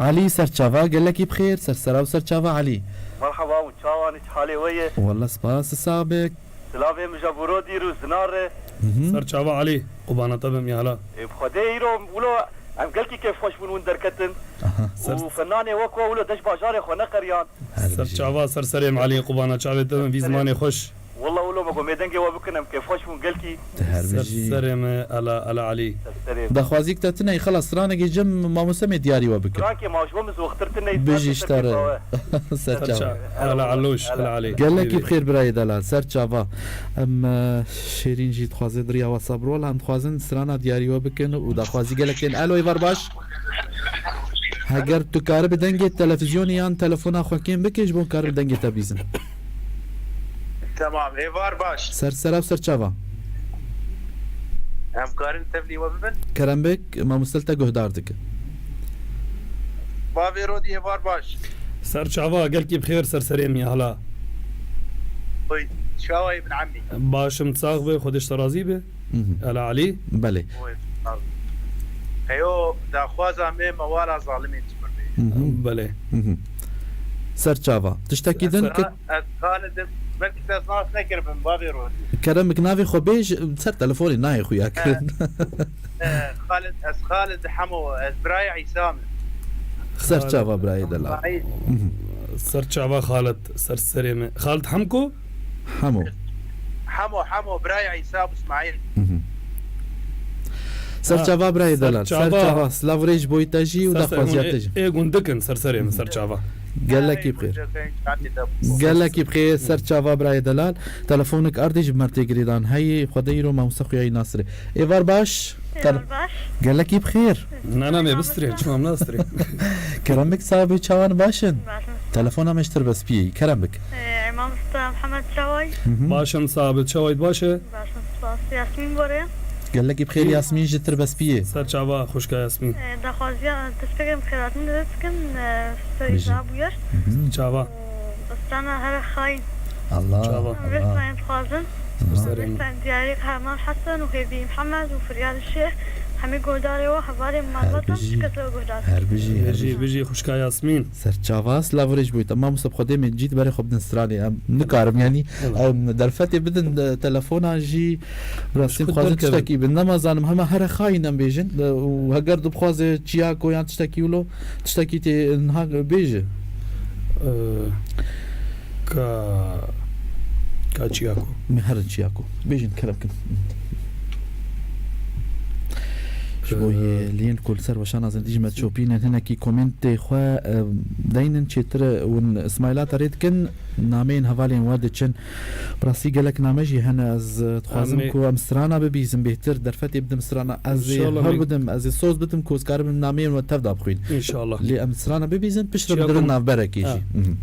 Elî, ser çava, gelekî bi xêr, ser sera û ser çava Elî. Merhaba, hûn çawan, çi halê we ye? Walla spas, sax be. Silavê min ji bo Rodî û Zinar re. Ser çava Elî, qubana te bim ya hela. Ê, bi Xwedê îro wilo em gelkî kêfxweş bûn hûn derketin. Aha. Û fennanê wek we wilo deş bajarê xwe neqeriyan. Ser çava, ser serê me Elî, qubana çavê te bin, vî zimanê xweş. Walla wilo me got, mê dengê we bikin, em kêfxweş bûn gelkî. Ser serê me, ela, ela Elî. Ser serê me. Daxwazîk te tune, xelas, stranekê cem mamoste mê diyarî we bikin. Strankê ma ji bo min zixtir tune. Bijî ji te re. Ser çava. Ela Eloş, ela Elî. Gelekî bi xêr birayê delal, ser çava. Em, e, Şêrîn jî dixwaze di riya WhatsApp rol, em dixwazin strana diyarî we bikin û daxwazî gelek tên. Elo, êvar baş. Heger tu karibe dengê televizyonê yan telefona xwe kêm bike, ji bo karibe dengê te bîzin. Tamam, êvar baş. Ser sera û ser çava. Em karin tevlî we bibin? Kerem bik, mamoste li te guhdar dike. Bavê Rodî, êvar baş. Ser çava, gelkî bi xêr, ser serê min ya hela. Oy, çawa yî bin emî? Baş im, sax be, Xwedê ji te razî be. Mhm. Ela Elî? Belê. Oy, sağ ol. Heyo, daxwaza me mewala zalimên çimir be. Mhm. Belê. Mhm. Ser çava. Tiştekî din ki... Ez Xalid im, belkî te ez nas nekiribim, bavê Rodî. Kerem bik, navê xwe bêj, ser telefonê nayê xuya kirin. Eh, Xalid, ez Xalid Hemo, ez birayê Îsa me. Ser çava birayê delal. Ser çava Xalid, ser serê me. Xalid Hemko? Hemo. Hemo, Hemo, birayê Îsa û Îsmaîl. Mhm. Ser çava birayê delal. Ser çava. Silav rêj boy te jî û daxwaziya te jî. Ê gundik in, ser serê me, ser çava. Gelekî bi xêr. Gelekî bi xêr, ser çava birayê delal. Telefonik erdê ji bi me re tê girêdan. Hey, Xwedê îro mamoste xuyayî Nasirê. Êvar baş. Êvar baş. Gelekî bi xêr. Na, na, me bistirê, çima em nastirê? Kerem bik, sax bî, çawan baş in? Baş in. Telefona me ji te re bes piyê. Kerem bik. Ee, mamoste Mihemed çaway? Hı hı. Baş in, sax bî, çawayt baş e? Baş in, spas. Yasmîn bore? Gelekî bi xêr Yasmîn ji Tirbespiyê. Ser çava xwişka Yasmîn. E, daxwaziya destpêkê em xêrhatin dirêj bikin, e, serî Bijî. Çava bûyer. Mhm. Çava. Û strana here xayîn. Allah, Çava. Em vê Allah. Strana dixwazin. Aha. Vê strana diyarî Qehreman Hesen û Hêvî Mihemed û Firyal Şêx, hemî guhdarê we, hevalên Her malbatan, bijî. Şikese û guhdar. Her bijî, her Bijî, bijî. Bijî, xwişka Yasmîn. Ser çava, silav û rêz bo te. Mamoste bi Xwedê em ê cî berê xwe bidin stranê. Em nikarim, yanî, Evet. em derfetê bidin, e, telefona jî, bi rastî Ji xwe dixwazin derkevin. Tiştekî bin. Nema zanim, hema here xayîn em bêjin. E, û heger tu bixwaze çiyako yan tiştekî wilo, tiştekî tê niha bêje. E, ka, ka çiyako. Me herin çiyako. Bêjin, kerem kin. Ji bo Ee, yê liyên ku li ser weşana zindî ji me çopînin, hinekî komêntê xwe, e, deynin çêtir hûn smaylata rê dikin, nameyên hevalên we diçin. Bi rastî gelek name jî hene, ez, e, dixwazim Em ê ku em strana bibîzin bêhtir, derfetê bidim strana, ez ê İnşallah hewl me- bidim, ez ê soz bidim ku ez karibim nameyên we tevda bixwîn. İnşallah. Lê em strana bibîzin, piştre Çiya bidirin kom- navberekê jî. Ha. Mhm.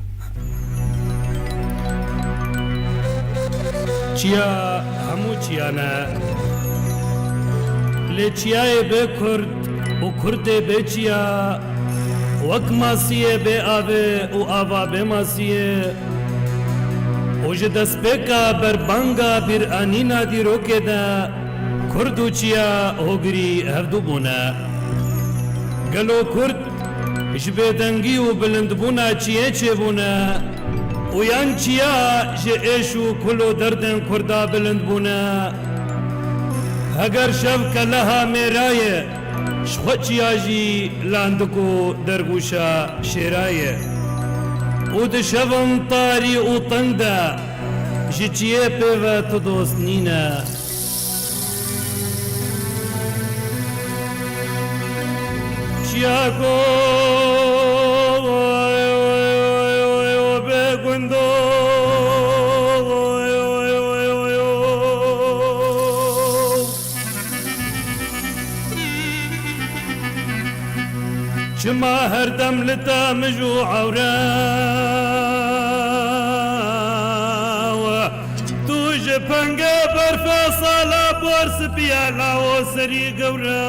Çiya hemû çiyan e. Lê çiyayê bê kurd û kurdê bê çiya, wek masiyê bê avê û ava bê masiyê. Û ji destpêka berbanga bîranîna dîrokê de, kurd û çiya hogirî hevdu bûne. Gelo kurd ji bêdengî û bilindbûna çiyê çêbûne û yan çiya ji êş û kul û derdên kurda bilind bûne? Heger şev keleha mêra ye, ji xwe çiya jî landik û dergûşa şêra ye. Û di şevin tarî û teng de ji çiyê pê ve tu dost nîne. Çiyako bê gundo. Çima her dem li te mij û ewre we? Tu ji pengê berfê sala bor spiye lawo serî gewre.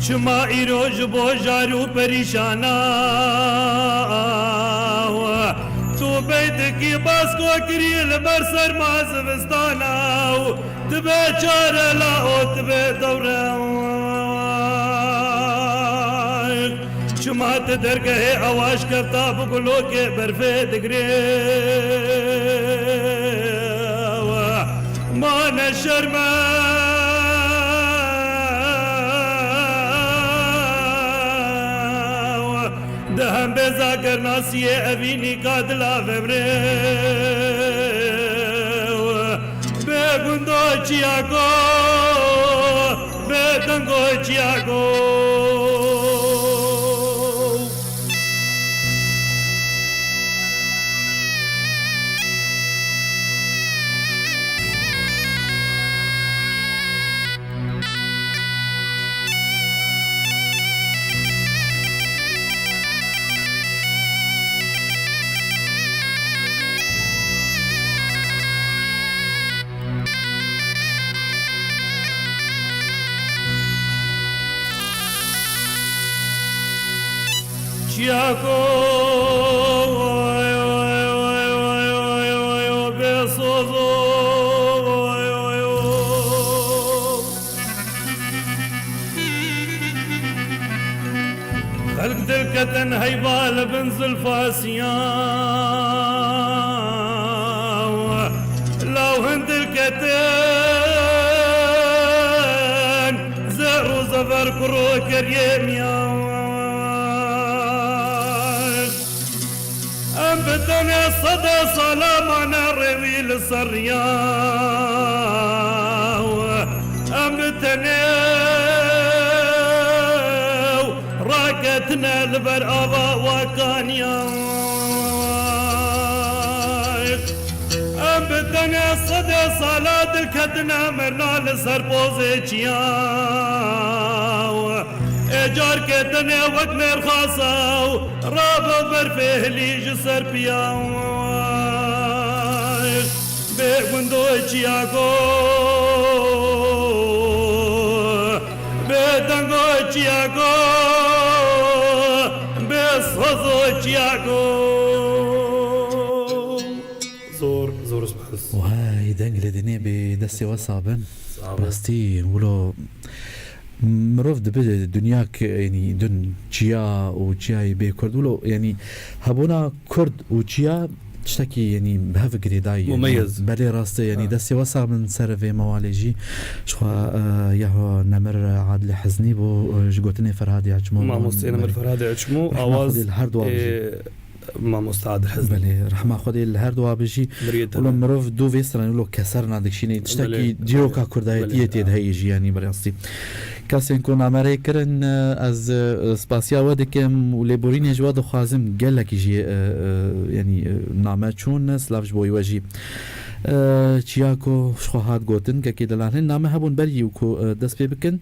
Çima îro ji bo jar û perîşana we? Tu beytikî basko kirî li ber serma zivistana û dibe çare lawo dibe dewre. Çima ti dergehê ewaş kefta bi gulokê berfê digirê? Ma ne şerm e? Di hembêza gernasiyê evî nîka dila vevrê. Bê gundo çiyako, bê dengo çiyako. Çiyako, bê sozo. Xelk dilketin heyva li bin zilfa siyaw. Law hin dilketin zer û zever kuro keriyê miyaw. Em bi tenê sedê sala mane rêwî li ser riya. Em bi tenê raketine li ber ava wakaniya. Em bi tenê sedê sala diketine mirna li ser pozê çiya. Ê carkê tenê wek mêrxasa û rabe berfê hilî ji ser piya. Gundo çiyako, bê dengo çiyako, bê sozo çiyako. Zor, zor spas. Vay, deng li dinê bê destê we sabin. Sağ ol. Rastî, wilo mirov dibe dinya, yanî dun çiya û çiyayê bê Kurd. Wilo, yanî hebûna Kurd û çiya tiştekî, yanî bi hev girêdayî, yanî Mumeyyiz. Belê rast e, yanî Ha. destê we sax bin ser vê mewalê jî. Jixwe, e, ya nemir Adil Heznî bû, e, ji gotinê Ferhadê Açmo. Mamostê nemir Ferhadê Açmo, Rehma awaz, Xwedê li her dua bijî. E, Mamoste Adil Heznî. Belê, rehma Xwedê li her dua bijî. Miriyê te Wilo be. Mirov dû vê stranê wilo keser nadikşînê. Tiştekî Belê, dîroka belê, kurdayetiyê belê. Tê de heye jî, yanî bi rastî. Kesên ku name rê kirin, e, ez, e, spasiya we dikim û lêborînê ji we dixwazim, gelekî jî, e, e, yanî, e, name çûn, silav ji bo we jî. E, çiya ku ji xwe hat gotin, kekê delal hin name hebûn berî û ku, e, dest pê bikin.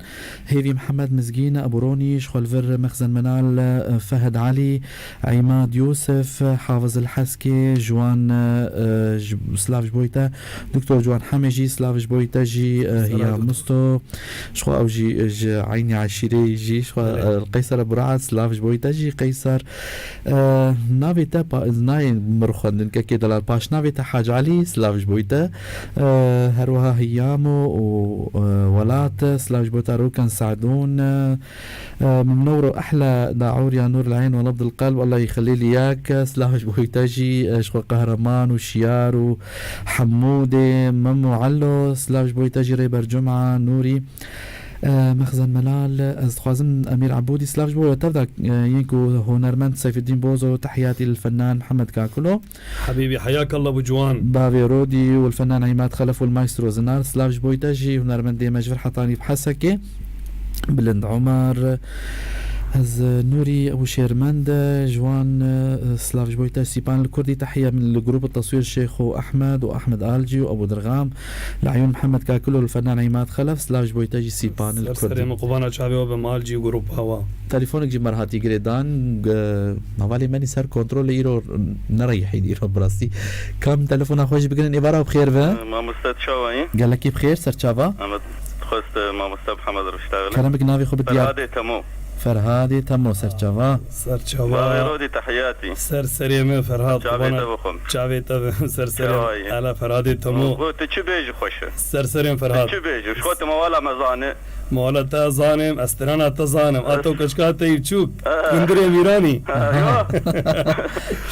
Hêvî Mihemed Mizgîn, Ebû Ronî, ji xwe li vir Mexzen Menal, e, Fehd Alî, Eymad Yûsif, Hafiz El Heskê, Ciwan, e, ji, silav ji bo te. Doktor Ciwan Hemê jî, silav ji bo te jî, e, Hiya Musto. Ji xwe ew jî, e, ji eynî eşîrê jî, ji xwe, Belê. e, Qeyser Ebu Raad, silav ji bo te jî, Qeyser. E, navê te pa-, nayê mir xwendin, kekê delal. Paşnavê te Hac Alî, silav ji bo te. E, her wiha Hiyamo û, e, Welat, silav ji bo te. Rûken Sadûn, e, e, Mimnûr û Ehla Daûr ya Nûr el-Eyn we Nebd el-Qelb, Allah yixelî liyek, silav ji bo te jî, e, ji xwe Qehreman û Şiyar û Hemûdê, Mem û Elo, silav ji bo te jî Rêber Cuma, Nûrî. E, Mexzen Melal, ez dixwazim Emîr Ebûdî, silav ji bo we tev da, e, yên ku hunermend Seyfeddîn Bozo, tehiyatî li fenan Mihemed Kakulo. Habîbî, heyakallah bu ciwan. Bavê Rodî û li fenan Îmad Xelef û li maestro Zinar, silav ji bo te jî, hunermendê me ji vir Hetanî bi Hesekê. Bilind Omer, ez Nûrî û Şêrmend, ji wan, e, silav ji bo te, Sîpan li Kurdî, tehiye min li grup teswîr Şêxo Ehmed û Ehmed Alcî û Ebû Dirxam. Li Eyûn Mihemed Kakilo li fenan Îmad Xelef, silav ji bo te jî Sîpan li Ser Kurdî. Serê min qubana çavê we bim Alcî û grupa wa. Telefonek jî mer hatî girêdan, g-, hevalê menî ser kontrolê îro nereyihîn îro bi rastî. Kam telefona xwe jî bigirin, êvara bi xêr ve. Mamoste çawa yî? Gelekî bi xêr, ser çava. Em dixwest, e, mamoste Mihemed Rifştaxê. Kerem bik navê xwe bi diyar. Ferhadê Temo. Ferhadê Temo, ser çava. Ser çava. Bavê Rodî, tehiyatî. Ser serê min Ferhad. Çavê te bixwim. Çavê te bi ser serê min. Çawa yî? Ela Ferhadê Temo. Go, tu çi bêjî xweş e. Ser serê min Ferhad. Tu çi bêjî? Ji xwe tu mewala me zanî. Mewala te zanim, ez strana te zanim. A to keçka te yî biçûk. Eh. Gundirê Mîranî. Eh, yo.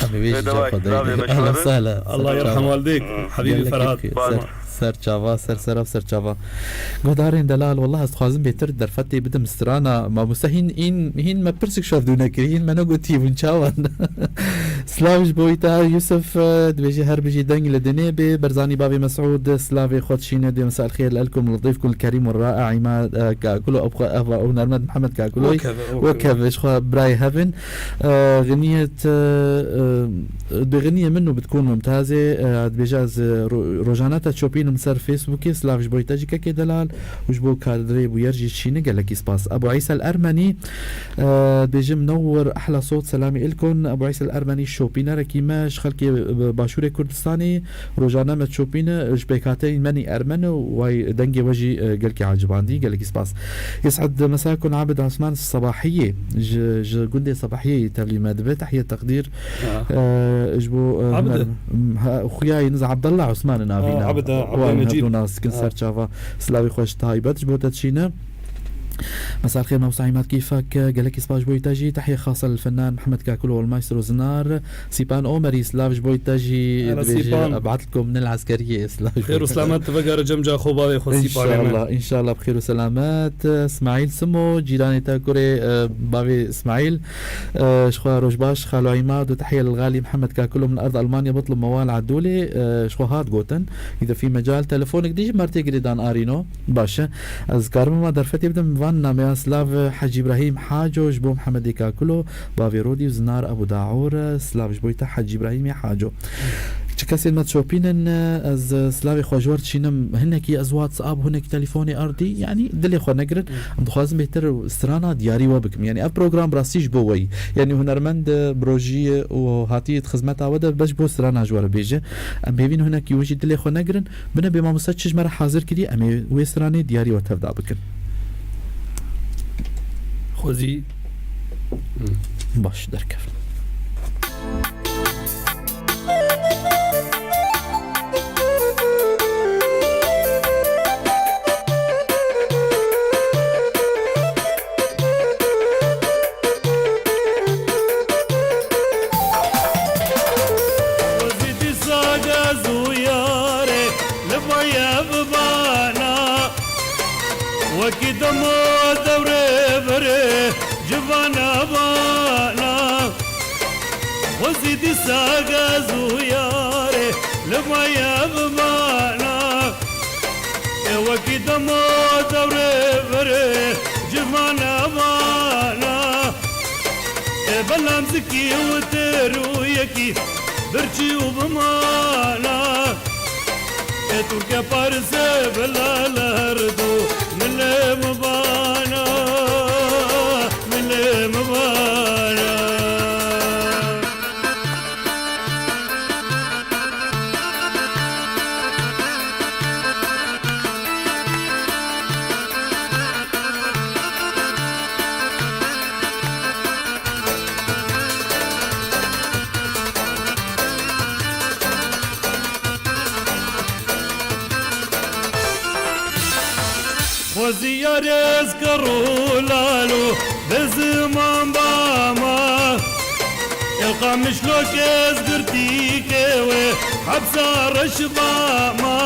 Hemî wê jî Dê dewa Xwedê. Kitabê Ehla meşhur. Sehla. Allah yerham walideyk. Hmm. Habîbî Gelekî Ferhad. Ser, ser çava, ser sera, ser çava. Guhdarên delal, wallah ez dixwazim bêtir derfetê bidim strana. Mamoste hîn, hîn, hîn me pirsik şev dû nekirî, hîn me negotî hûn çawan. Silav ji bo te Yusuf, e, dibêje her bijî deng li dinê bê. Berzanî bavê Mesûd, silavê xwe dişîne dê, mesel xêr li elkum, li dîfkum, li kerîm û rae, îma, e, Kakulo, ev xwe, ev hunermend Mihemed Kakuloy. Wekeve, wekeve. Wekeve, ji xwe birayê hevin. E, xiniyet, e, e, bi xiniyê min û bi dikon Mumtazê, e, dibêje ez, e, ro-, rojane te çopînim ser Facebookê, silav ji bo te jî kekê delal û ji bo kadrê bûyer jî dişîne, gelekî spas. Ebu Îsa el Ermenî, e, dibêje minewwer, ehla sot, selamî ilkon. Ebu Îsa el Ermenî şopînerekî me ji xelkê, e, Başûrê Kurdistanê, rojane me çopîne, ji pêkhateyên me nî Ermen û way dengê we jî, e, gelkî acibandî, gelekî spas. Yes'ed Mesakun Abid Osman Sebahiyê, ji, ji gundê Sebahiyê tevlî me dibe, tehiye teqdîr, Ha. e, ji bo, e, Abid. Huner, ha, xuya yê niz Abdullah Osman navî Ha, ne. Abid, ha, Abid Wan Mecîd. Hevdû nas dikin Ha. ser çava. Silavê xweş taybet ji bo te dişîne. Mesel xêr, Mamosta Îmad Kîfek, gelekî spas ji bo te jî. Tehiye xasa li fenan Mihemed Kakulo wal maestro Zinar. Sîpan Omerî, silav ji bo te jî. Ela dibêje, Sîpan. Eb'atkum min el eskeriyê, silav ji bo te. Xêr û selamet, tu vegere cem ca xwe bavê xwe Sîpanê me. Înşallah, înşallah bi xêr û selamet. Smaîl Simo, cîranê te kurê, e, bavê Smaîl. E, ji xwe roj baş, Xalo Îmad û tehiye li Xalî Mihemed Kakulo min erd Almanya bitlib mewal edûlê, e, ji xwe hat gotin. Îde fî mecal, telefonek dî ji mertê girêdan arîno. Baş e. Ez karim ma derfetê bidim van nameya silav Hecî Îbrahîm Haco ji bo Mihemedê Kakulo, bavê Rodî û Zinar Ebû Daûr, silav ji bo te Hecî Îbrahîmê Haco. Çi kesên me dişopînin, ez silavê xwe ji we re dişînim. Hinekî ez WhatsApp, hinek telefonê erdî, yanî dilê xwe negirin. Em dixwazin bêhtir strana diyarî we bikim. Yanî ev program bi rastî ji bo we yî. Yanî hunermend, e, bi rojî û hatî di xizmeta we de, bes ji bo strana ji we re bêje. Em hêvîn hinekî hûn jî dilê xwe negirin. Bine bê mamoste çi ji me re hazir kiriye, em ê wê stranê diyarî we tevda bikin. Xwezî. Baş, derkevin. Xwezî dîsa gez û yarê li baye bibana. Wekî dema dewrê berê civana bana. Xwezî dîsa gez û yarê li baye bibana. Ê wekî dema dewrê berê civana bana. Ê belam zikî û tirûyekî birçî û bimana. Ê Tirke Parisê bila li her du milê min bana, milê min bana. Xwezî yarê ez kir û lal û bi ziman bama. Ê Qamişlok ez girtîkê wê hepsa reş bama.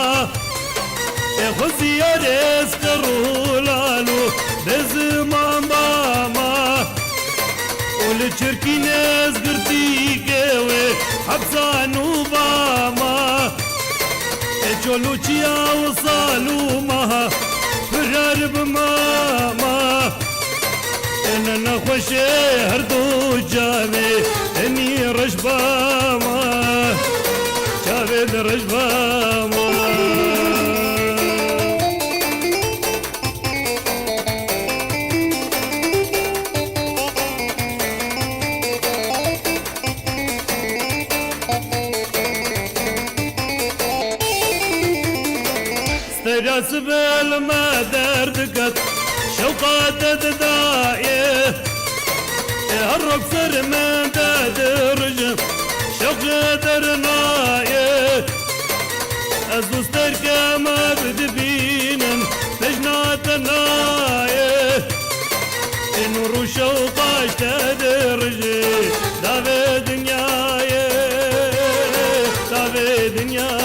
Ê Xwezî yarê ez kir û lal û bi ziman bama. Û li çirkîn ez girtîkê wê hepsa nû bama. Ê çolûçiya wisal û meha firar bi mama. Ê ne nexweşê her du çavê enî reş bama. Çavê di reş bama. Stera sibê li me derdiket, şewqa te didayê. Ê her rok ser min de dirijim, şewqê te rinayê. Ez û sterke me bi dibînin, tejna te nayê. Ê nûr û şewqa ji te dirijê, davê dinyayê, davê dinyayê.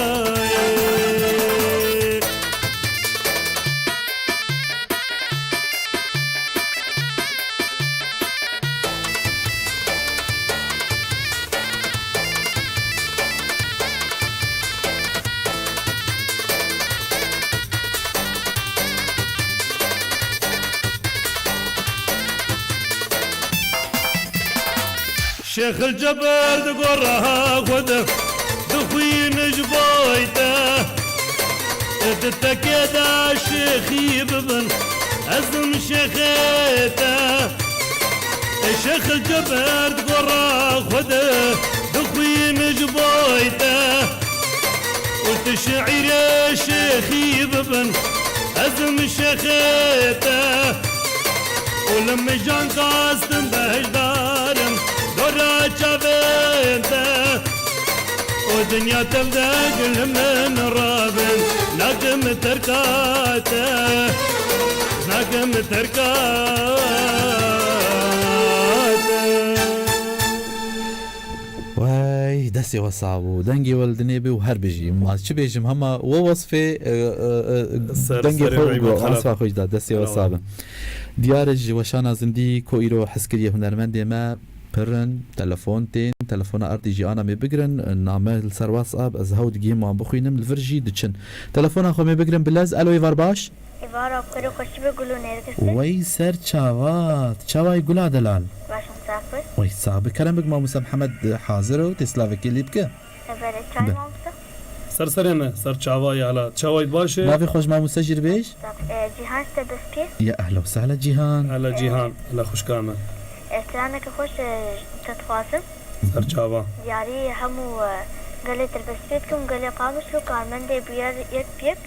Şêxil Ceber di gora xwe de dixwîne ji boy te. Di tekê de şêxî bibin, ez im şêxê te. Şêxil Ceber di gora xwe de dixwîne ji boy te. Û tu şiîrê şêxî bibin, ez im şêxê te. Û li mijan kastin behşdarim dora çavên te. Û dinya tev de gul min rabin, nakim terka te, nakim terka te. Wey, destê we sax bû. Dengê we li dinê bê û her bijî. Ma çi bêjim, hema we wesfê, e, e, e, Ser, dengê serê xwe û rehmet, asfa xwe jî da. Destê we sax be. Diyar e ji weşana zindî ku îro hez kiriye hunermendê me pir in, telefon tên, telefona erdî jî ana mê bigirin, name li ser WhatsApp, ez hew digihîm wan bixwînim, li vir jî diçin. Telefona xwe mê bigirin bi lez. Alo, êvar baş? Êvar, apkirê xweşî be, gul û nêrgis. Wey ser çavat, çawayî gula delal? Baş û sax be. Wey sax be. Kerem bik, mamoste Mihemed hazir e û tê silavekê lê bike. Evere çay Be. Mamoste. Ser serê me, ser çava ya hela. Çavayt baş e? Navê xwe ji mamoste jî bêj. E, Cîhan ji te dest pê. Ya ehla û sehla Cîhan. Hela Cîhan, hela xwişka me. E, straneke xweş, e, te dixwazim. Ser çava. Diyarî hemû, e, gelê te dest pê dikim, gelê Qamişlo karmendê bûyer yek bi yek.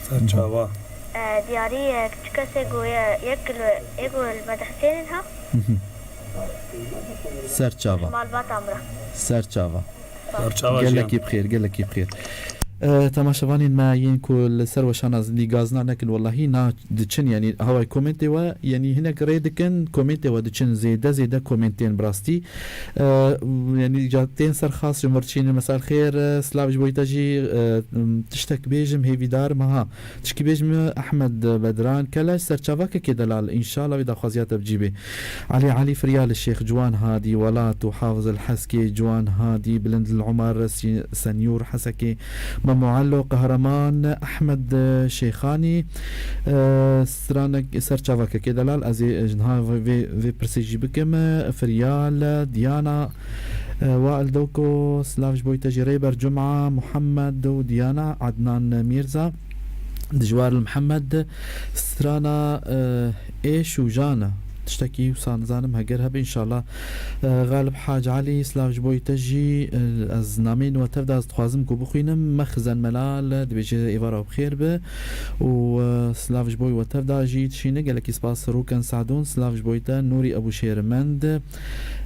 Ser çava. E, diyarî, e, çi kesê goye yek li, ê goye li me dihsênin ha? Ser çava. Malbata min re. Ser çava. Ser çava Jiyan. Gelekî bi xêr, gelekî bi xêr. E, temaşevanên me yên ku li ser weşana zindî gazna nekin, wellahî na diçin, yanî haway komentê we, yanî hinek rê dikin, komentê we diçin, zêde zêde komentên bi rastî. E, yanî ca tên ser xas ji mirçînin, mesel xêr, e, silav ji bo te jî, e, tiştek bêjim, hêvîdar me ha. Tişkî bêjim, Ehmed Bedran Keleş, serçava kekê delal, înşallah vê daxwaziya te bi cî bê. Elî Elî Firyal Şêx, Ciwan Hadî Welat û Hafiz El Heskê, Ciwan Hadî Bilind El Umer, Si-, Senyor Hesekê, Memo Elo, Qehreman Ehmed Şêxanî, e, stranek, serçava kekê delal, ez ê ji niha vê, vê, vê pirsê jî bikim, Firyal, Diyana, e, Wael Doko, silav ji bo te jî Rêber Cuma, Muhammed û Diyana, Adnan Mîrza. Dijwar li Mihemed, strana, eh, êş û jana. Tiştekî wisa nizanim heger hebe, înşallah. Eh, Galib Hac Elî, silav ji bo te jî, eh, ez nameyên we tev de ez dixwazim ku bixwînim. Mexzen Melal, dibêje êvara bi xêr be. Û, eh, silav ji bo we tev de jî dişîne. Gelekî spas Rûken Sadûn, silav ji bo te. Nûrî Ebû Şêrmend,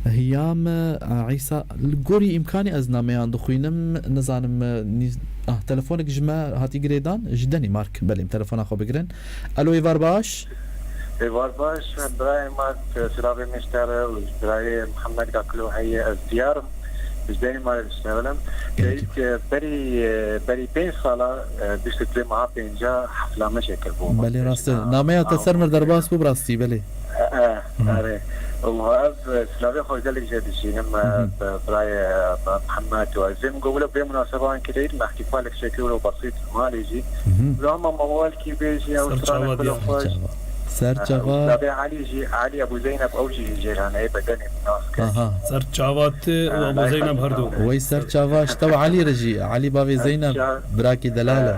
Hiyam, e, Îsa, li gorî îmkanê ez nameyan dixwînim, nizanim, e, nîz-, ah, telefonek ji me hatî girêdan, ji Denîmark, belê, em telefona xwe bigirin. Alo, êvar baş. Êvar baş, birayê me, e, silavê me ji te re û ji birayê Mihemed Kakilo heye, ez Diyar im, ji Denîmark diştexilim. Gelekî. Pêk, e, berî, e, berî pênc sala, e, bîst û sê meha pênca hefla me jê kiribû. Belê, rast e. Nameya te ser mir derbas bû, bi rastî, belê. E, e, erê. Û ev, e, silavê xwe gelek jê dişînim, e, bi birayê, e, Mihemed û ez ê min got, wilo bi vê munasebeyan kirî, me îhtîfalek çêkir, wilo besît malê jî. Wilo hema me welkî bêjî, ew stranê xwe li xwe. Ser çava. Silavê Elî jî, Elî Ebû Zeynep, ew jî ji cêraneyê bedenê min nas kir. Aha. Ser çava tu û Ebû Zeynep her du. Wey ser çava, ji te û Elî re jî, Elî bavê Zeynep, birakî delal e.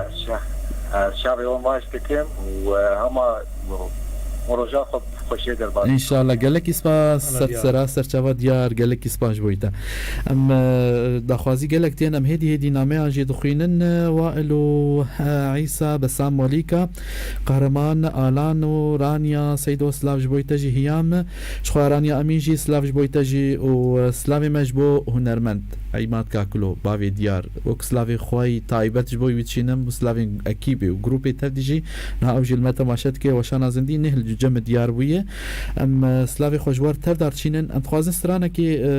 Çavê wan baş dikim û, e, hema û roja xwe bi xweşiyê derbas. Înşallah. Gelekî spas, ser sera, serçava Diyar, gelekî spas ji bo te. Em, e, daxwazî gelek tên, em hêdî hêdî nameyan jî dixwînin, e, Wail û, e, Îsa, Besam Molîka, Qehreman, Alan û Raniya, Seydo, silav ji bo te jî Hiyam, ji xwe Raniya Emîn jî silav ji bo te jî û, e, silavê me ji bo hunermend Îmad Kakilo, bavê Diyar. Wek silavê xwe taybet ji bo wî dişînim û silavên ekîbê û grûpê tev dî jî niha ew jî li me temaşe dike, weşana zindî neh li cem diyar bûye. Em, e, silavê xwe ji we tev dar dişînin. Em dixwazin stranekê, e,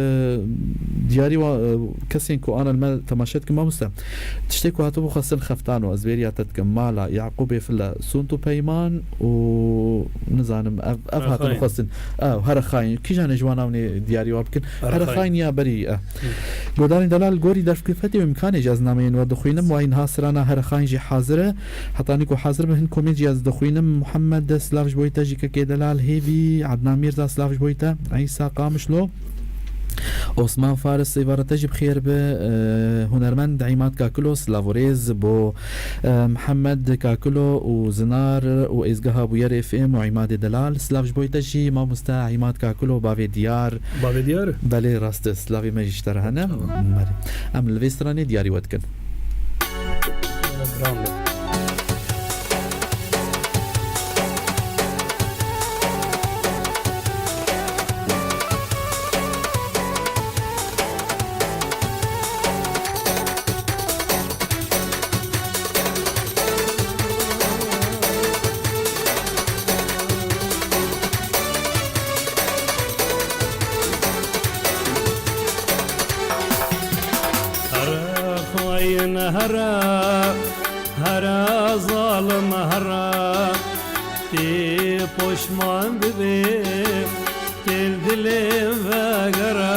diyarî wa, e, kesên ku ana li me temaşe dikin, mamoste. Tiştê ku hatibû xwestin xeftan û ez bêriya te dikim. Mala Yaqûbê File, Sûnt û Peyman û nizanim ev, ev hatin xwestin. Ew, Here Xayin. Kîjanê ji wan navnê diyarî wa bikin? Here Xayin ya berî, e. Godarên delal, gorî derfkifetê û îmkanê jî ez nameyên we dixwînim. Wayî niha strana Here Xayin jî hazir e. Hetanî ku hazir be, hin komêt jî ez dixwînim. Muhammed, silav ji bo te jî kekê delal, hêvî, Adnan Mîrza, silav ji bo te. Îsa Qamişlo, Osman Faris, êvara te jî bi xêr be. E, hunermend Îmad Kakilo, silav û rêz bo, e, Mihemed Kakilo û Zinar û êzgeha Bûyer F M û Îmadê delal. Silav ji bo te jî, mamoste Îmad Kakilo, bavê Diyar. Bavê Diyar? Belê, rast e, silavê me jî ji te re hene. Tamam. Merî. Em li vê stranê diyarî we dikin. Giran be. Here xayin, here, here zalim, here, tê poşman bibê, tê li dilê vegere.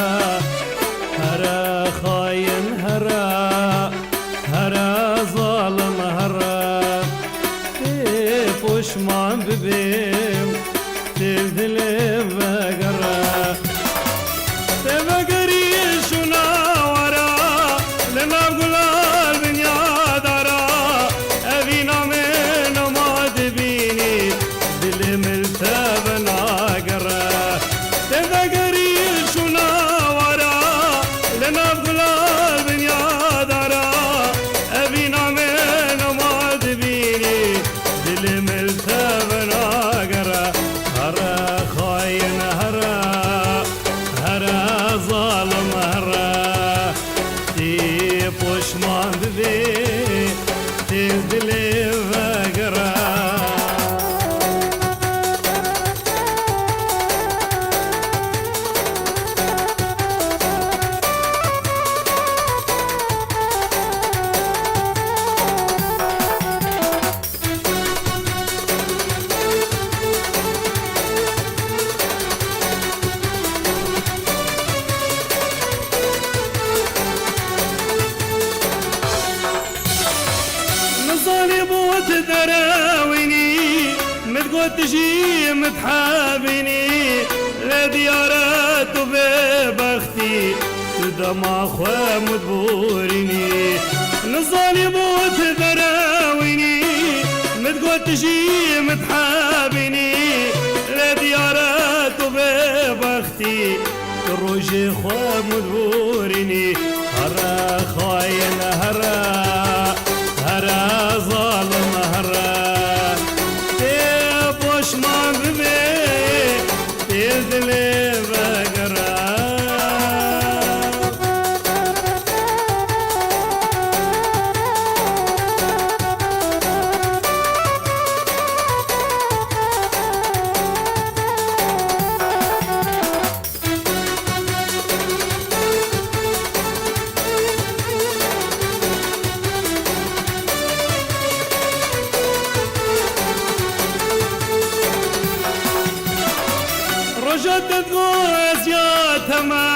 Here xayin, here, here zalim, here, tê poşman bibê, tê li dilê vegere. Tê vegerî şûna were, li nav gulan dinya Pişman bibê, tê dilê vegere. Nizanî bo tu derewînî, min got tu jî min dihebînî, lê diyar e tu bêbext. Tu dema xwe min diborînî, nizanî bo tu derewînî, min got tu jî min dihebînî, lê diyar e tu bêbextî, tu rojê xwe min diborînî. Here xayîn here, here zalim here, tê poşman bibê, tê dilê vegere. Roja te go ez ya te me,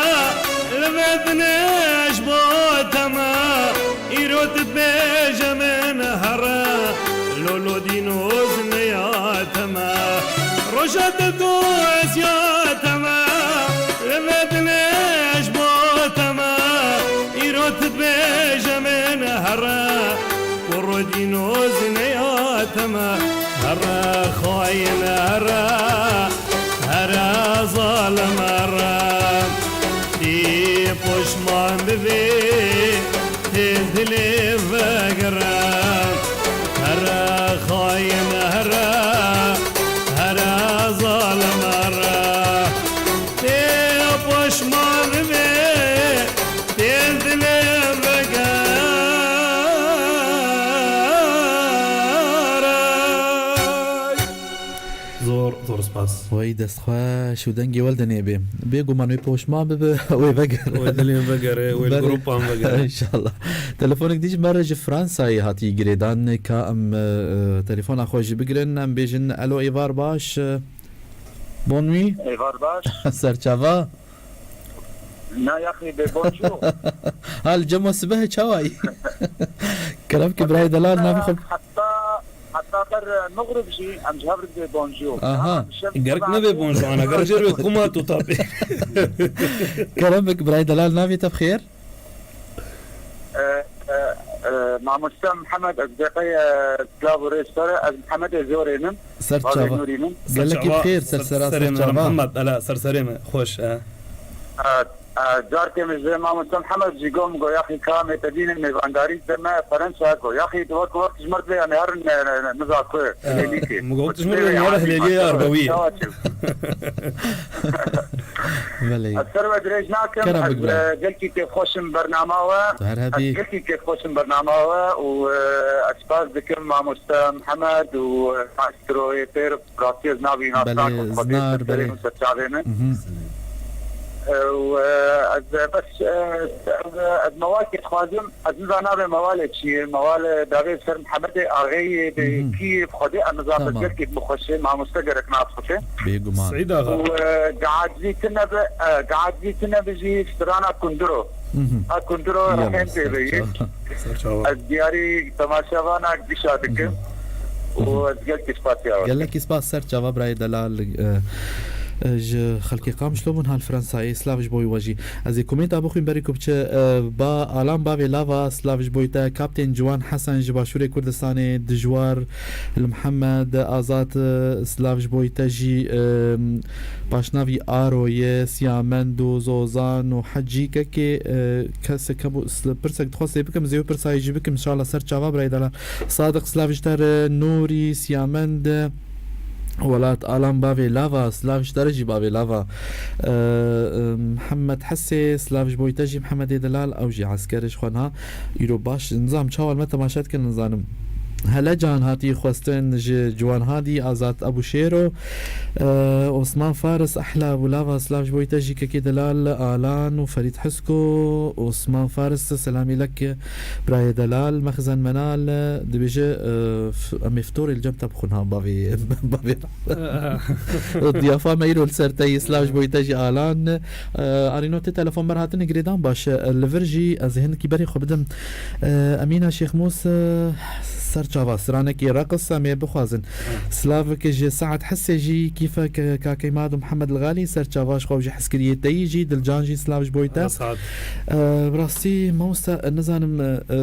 li me dinê ji bo te me. Îro tu dibêje min here, lolo dînoz ne ya te me. Roja te go ez ya te me, li me dinê ji bo te me. Îro tu dibêje min here, Kurro dînoz ne ya te me, here xayîn here, here zalim here. Tê poşman bibê, tê dilê vegere. Here xayîn here, here zalim here. Tê poşman bibê, tê dilê vegere. Zor, zor spas. Wey dest xweş û dengê we li dinê bê. Bêguman wê poşman bibe, wê vegere. Wê dilê vegere, wê li Belê. Grupan vegere. Înşallah. Telefonek dî ji me re ji Fransayê hatî girêdan. Ka em, e, telefona xwe jî bigirin, em bêjin, elo, êvar baş. Bonne nuit. Êvar baş. Serçava. Na yaxî bê bonjour. Hal cema sibehê çawayî? Kerem ki birayê delal navê xwe. Heta, heta ber mixrib jî em ji hev re dibê bonjour. Aha. Ama bi şev Gerek nebe bonjour, ana gerek jê re kuma tu tapê. Kerem ki birayê delal navê te bi xêr? E, e, e, Mamoste Mihemed, ez bêqey, e, silav û rêz sere, ez Mihemedê Zorê nim. Ser çava. Gelekî bi xêr, ser sera, ser çava. Mihemed, ela, ser serê me, xweş, e. E, e, carkê min ji Mamoste Mihemed jî got, min got, yaxî ka em ê te bînin, mêvandarî de me, Ferensa got, yaxî tu wek, wek ji mir dibê, em ê herin, e, e, niza ku, e, Hilêlîkê. Min got, tu ji mir dibê, em ê herin Hilêliyê Erbawiyê. Çawa çû? Belê. Ez ser we dirêj nakim. Kerem bik, ez, bira. E, gelkî kêfxweş im bernama we. Tu her hebî. Ez gelkî kêfxweş im bernama we û, e, ez spas dikim mamoste Mihemed û, e, maestroyê pêr, rastî ez navî nas nakim, Xwedê ser serê min, ser çavê min. Mhm. E, û, e, ez, e, bes, e, ez, e, ez mewakê dixwazim. Ez niza navê mewalê çi ye? Mewalê davê ser Mihemedê Axeyê de Mhm. kî ye? Xwedê em niza Tamam. bi gelkî bixweşê, mamoste gerek nas xweşê. Bêguman. Seîd Axa. Û, e, gehacî tine bi, e, gehacî tine bi jî strana Kunduro. Mhm. Ha Kunduro Ya rehên Reb, tê ser ve yek. çava. Ser çava. Ez diyarî temaşevana gişa dikim. Mhm. Û Mhm. ez gelkî spasiya we. Gelekî spas ser çava birayê delal, e, e, ji xelkê Qamişlo bûn hal Fransayê. Silav ji bo we jî. Ez ê komênta bixwîm berî ku biçe, e, ba Alan bavê lava, silav ji bo te. Kaptên Ciwan Hesen ji Başûrê Kurdistanê, Dijwar li Mihemed Azad, e, silav ji bo te jî, e, paşnavî Aro ye, Siyamend û Zozan û Hecî kekê, e, kesek hebû, s-, pirsek dixwest lê bikim, ez ê wê pirsa yê jî bikim, inşallah ser çava birayê delal. Sadiq silav ji te re, Nûrî, Siyamend, Welat Alan bavê lava, silav ji te re jî bavê lava. E, e, Mihemed Hesê, silav ji bo te jî Mihemedê Delal, ew jî esker ji xwe niha. Îro baş, nizam çawa me temaşe dikin, nizanim. Hele can hatî xwestin ji Ciwan Hadî, Azad Ebû Şêro, e, Osman Faris, ehla bû lava, silav ji bo te jî kekê Delal, Alan û Ferîd Hisko, Osman Faris, selamî lek. Birayê delal, mexzen menal, dibêje, e, f-, em ê fitorê li cem te bixwin ha, bavê, bavê. Diyafa me îro li ser te yî, silav ji bo te jî Alan. E, Arîno tê telefon ber hatine girêdan baş. E, li vir jî ez ê hindikî berê xwe bidim. E, Emîna Şêxmûs, e, ser çava stranekî reqis em ê bixwazin. Slavik ji Saet Hesê jî kîfek, e, kakey Mad û Mihemed Lixalî ser çava ji xwe û ji hezkiriyê te yî jî Dilcan jî silav ji bo te. Saet. E, bi rastî, mamoste, e, nizanim, e, e,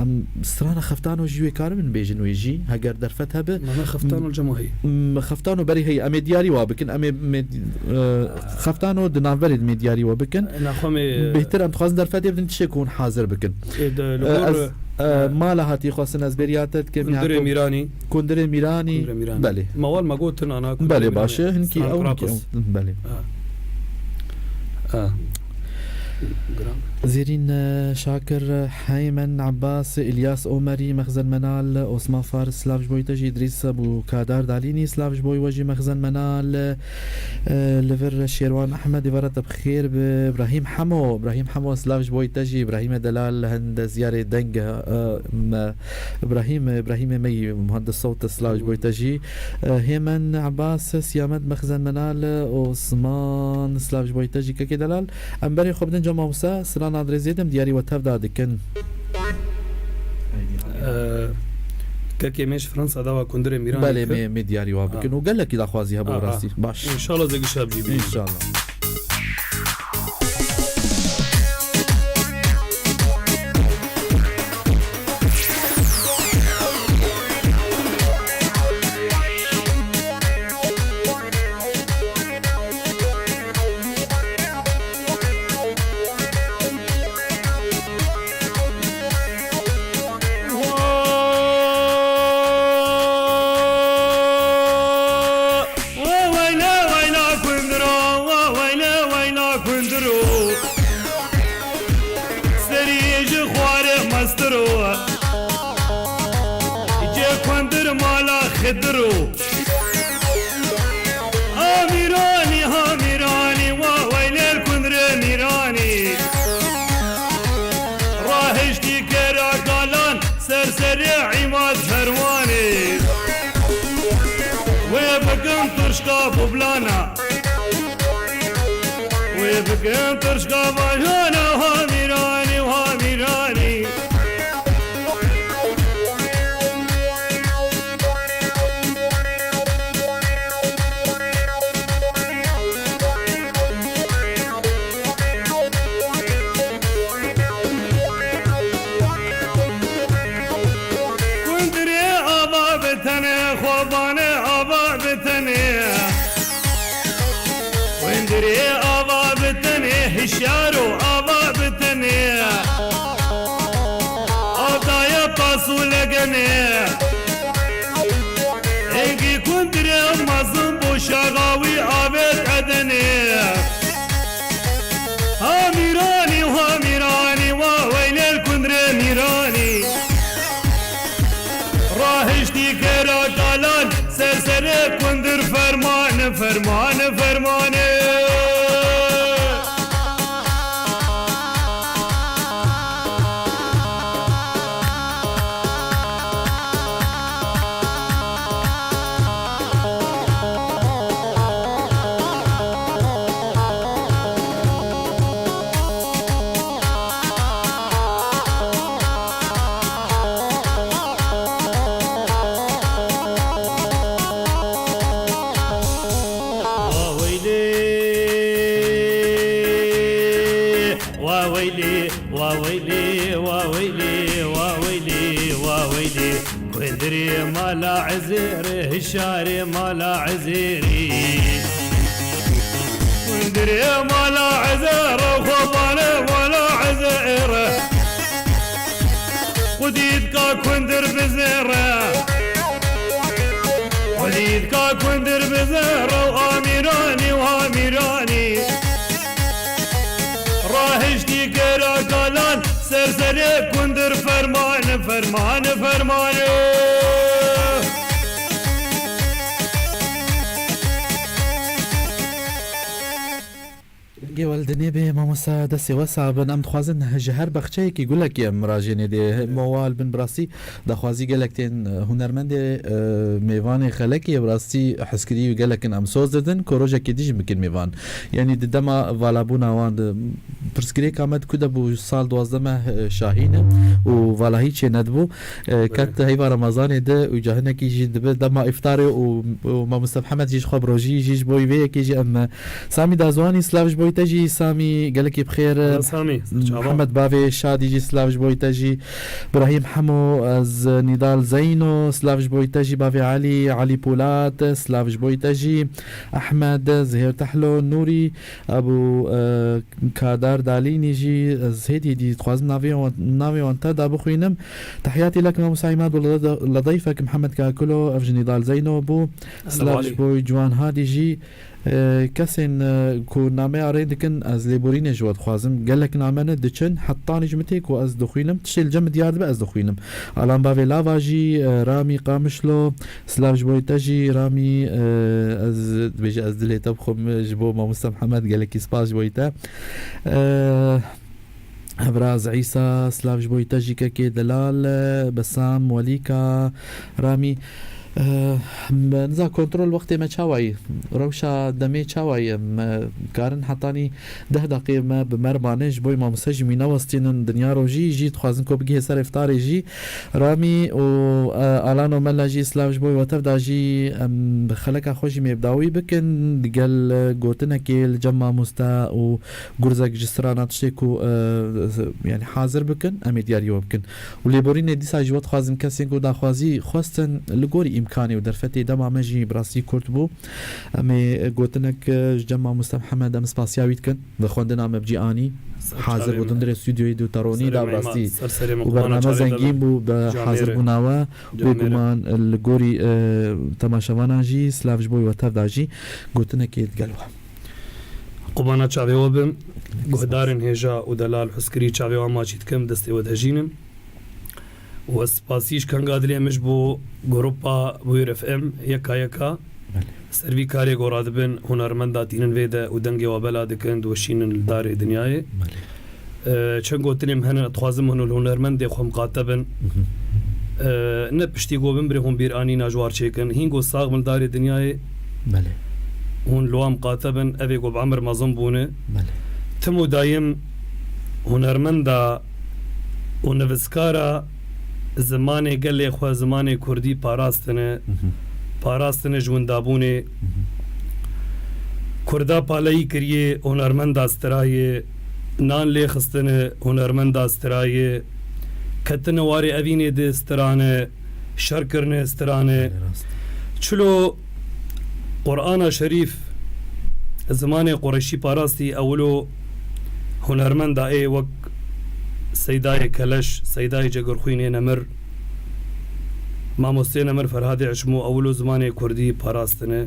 em strana Xeftano jî wê karibin bêjin wê jî, heger derfet hebe. Mana Xeftano li cem heyî? M-, Xeftano berî heyî, em ê diyarî wa bikin, em ê me-, e, Xeftano di navberê de me diyarî wa bikin. Naxwe me, e, Bêhtir em dixwazin derfetê bidin tiştê ku hûn hazir bikin. E, de, li E, gor, ez, e, e, mala hatî xwestin ez bêriya te dikim, Kundirê Yakup. Mîranî. Kundirê Mîranî. Kundirê Mîranî. Belê. Ma wal ma gotin ana Kundirê Belê, Mîranî. Baş e, hinkî Sinan ew, hinkî Kurapis. Ew. Belê. Ha. Ha. Zêrîn, e, Şakir, Heymen Abbas, İlyas Omerî, Mexzen Menal, Osman Faris, silav ji bo te jî, Îdrîs Ebû Kadar Dalînî, silav ji bo we jî, Mexzen Menal, e, li vir Şêrwan Ehmed, îvara te bi xêr bi, Îbrahîm Hemo, Îbrahîm Hemo, silav ji bo te jî, Îbrahîmê Delal, hende ziyarê deng, e, me, Îbrahîm, Îbrahîmê me yî, muhendis sewt, silav ji bo te jî. E, Hêmen Abbas, Siyamet Mexzen Menal, Osman, silav ji bo te jî, kekê delal. Em berê xwe bidin cem mamoste, Sinan Adrêzê dem diyarî we tev da dikin. Ee, kekê me ji Fransa dawa Kundirê Mîranê Belê, kir. me, me diyarî wa bikin. Ha. Û gelekî daxwazî hebû Ha, ha. rastî. Baş. Înşallah zê gişa bijî bî. Înşallah. Wa weyla weyla kundiro, wa weyla weyla kundiro. Serî ji xwarê mestiro. Cê kundir mala Xidiro. Ha Mîranî, ha Mîranî, wa weylê kundirê Mîranî. Rahiştî kera galan ser serê Îmad Ferwanê. Wê bikin turşka bublana. Wê bikin turşka bajana, ha Mîranî, ha Mîranî. Kundirê ava bi tenê, xwebane ava bi tenê. Kundirê ava bi tenê, hişyaro ava bi tenê. Avdaya pasûle genê. Engî kundirê mezin bo şaxa wî avêt edenê. Ha Mîranî, ha Mîranî, wa weylê kundirê Mîranî. Rahiştî kera kalan ser serê kundir fermane, fermane, fermane. Wa weylê, wa weylê, wa weylê, wa weylê, wa weylê, wa weylê. Kundirê mala Ezêr, hişarê mala Ezêrî. Kundirê mala Ezêr, xwebane mala Ezêr. Xwedî dika kundir bizêre. Xwedî dika Fermane, fermane. Dengê we li dinê bê, mamosta, destê we sax bin. Em dixwazin ji her baxçeyekî gulekî em mirajê nêdê. Mowal bin, bi rastî daxwazî gelek tên, e, hunermendê, e, mêvanê xelekê, bi rastî hizkirî û gelek in em soz didin, ku rojekê dî jî bikin mêvan. Yanî di dema valabûna wan de pirsgirêka me di ku de bû, sal duwazdeh meh, e, şahî ne û vala hîç çê nedibû. E, Belê. Ket heyva Remezanê de û cahinekî jî dibe dema îftarê û, û mamoste Mihemed jî ji xwe bi rojî jî ji bo vê yekê jî em, e, Samî Dazwanî, silav ji bo te jî. Samî, gelekî bi xêr. Ala Samî, çawa? Mihemed bavê Şadî jî silav ji bo te jî. Birahîm Hemo, ez Nîdal Zeyno, silav ji bo te jî. Bavê Elî, Elî Polat, silav ji bo te jî. Ehmed, Zihêr Tehlo, Nûrî, Ebû, e, Kadar Dalînî jî, ez hêdî hêdî dixwazim navê wan, navê wan te da bixwînim. Tehiyatî lek mamosta Îmad û Leda-, Ledayfek Mihemed Kakulo, ev ji Nîdal Zeyno bû. Silav ji bo Ciwan Hadî jî. E, kesên, e, ku nameya rê dikin, ez lêborînê ji we dixwazim. Gelek name ne diçin, hetanî ji min tê ku ez dixwînim. Tiştê li cem min diyar dibe, ez dixwînim. Alan bavê Lava jî, e, Ramî Qamişlo, silav ji bo te jî. Ramî, e, ez dibêje ez dilê te bixwim ji bo mamoste Mihemed, gelekî spas ji bo te. E, Hevraz Îsa, silav ji bo te jî kekê delal, e, Besam, Welîka, Ramî. Eh, me niza kontrol wextê me çawa yî? Rewşa demê çawa ye? Me karin hetanî deh deqê me bi me re mane, ji bo mamoste jî mîna westînin dinya rojî jî dixwazin ku bigihê ser iftarê jî. Ramî û, eh, Alano Mela jî silav ji bo we tev da jî, em bi xeleka xwe jî mêvdawî bikin, digel, eh, gotinekê li cem mamoste û gurzek ji strana tiştê ku, eh, yanî hazir bikin, em ê diyarî we bikin. Û lêborînê dîsa ji we dixwazim, kesên ku daxwazî xwestin li gorî îmkanê û derfetê dema me jî bi rastî kurt bû. Em ê gotinek, eh, ji cem mamoste Mihemed em spasiya wî dikin. Bi xwendina me bi cî anî. Ser hazir çavê bû me. Dindirê stûdyoyê du teronî Serê da bi me rastî. Ser serê me û qurban bername çavê zengîn bû bi camêrê. Hazirbûna we. Camêrê. Bêguman li gorî, eh, temaşevanan jî silav ji bo we tev da jî gotinekê digel we. Qubana çavê we bim. Guhdarên hêja û delal hizkirî çavê wan maçî dikim, destê we dihejînim. Û ez spasî ji kenga dilê min ji bo grupa Bûyur F M yeka yeka. Belê. Ser vî karê ku radibin, hunermenda tînin vê de û dengê we bela dikin, diweşînin li darê dinyayê. Belê. Eee, çend gotinê min hene, dixwazim hûn li hunermendê xwe miqate bin. Mhm. Eee, ne piştî ku bin birê hûn bîranîna ji war çêkin. Hîn ku sax bin li darê dinyayê. Belê. Hûn li wan miqate bin, evê ku bi emir mezin bûne. Belê. Tim û dayim hunermenda û nivîskara zimanê gelê xwe, zimanê kurdî parastine, Mhm. parastine ji windabûnê. Mhm. Kurda paleyî kiriye, hunermenda stirayê, nan lê xistine, hunermenda stirayê, ketine warê evînê de stirane, şer kirine stirane. Belê, rast. Çilo Qur'ana Şerîf zimanê Qureşî parastî, ewilo hunermenda ê wek Seydayê Keleş, Seydayê Cegirxwînê Nemir, Mamostê Nemir Ferhadê Eşmo ewilo zimanê kurdî parastine.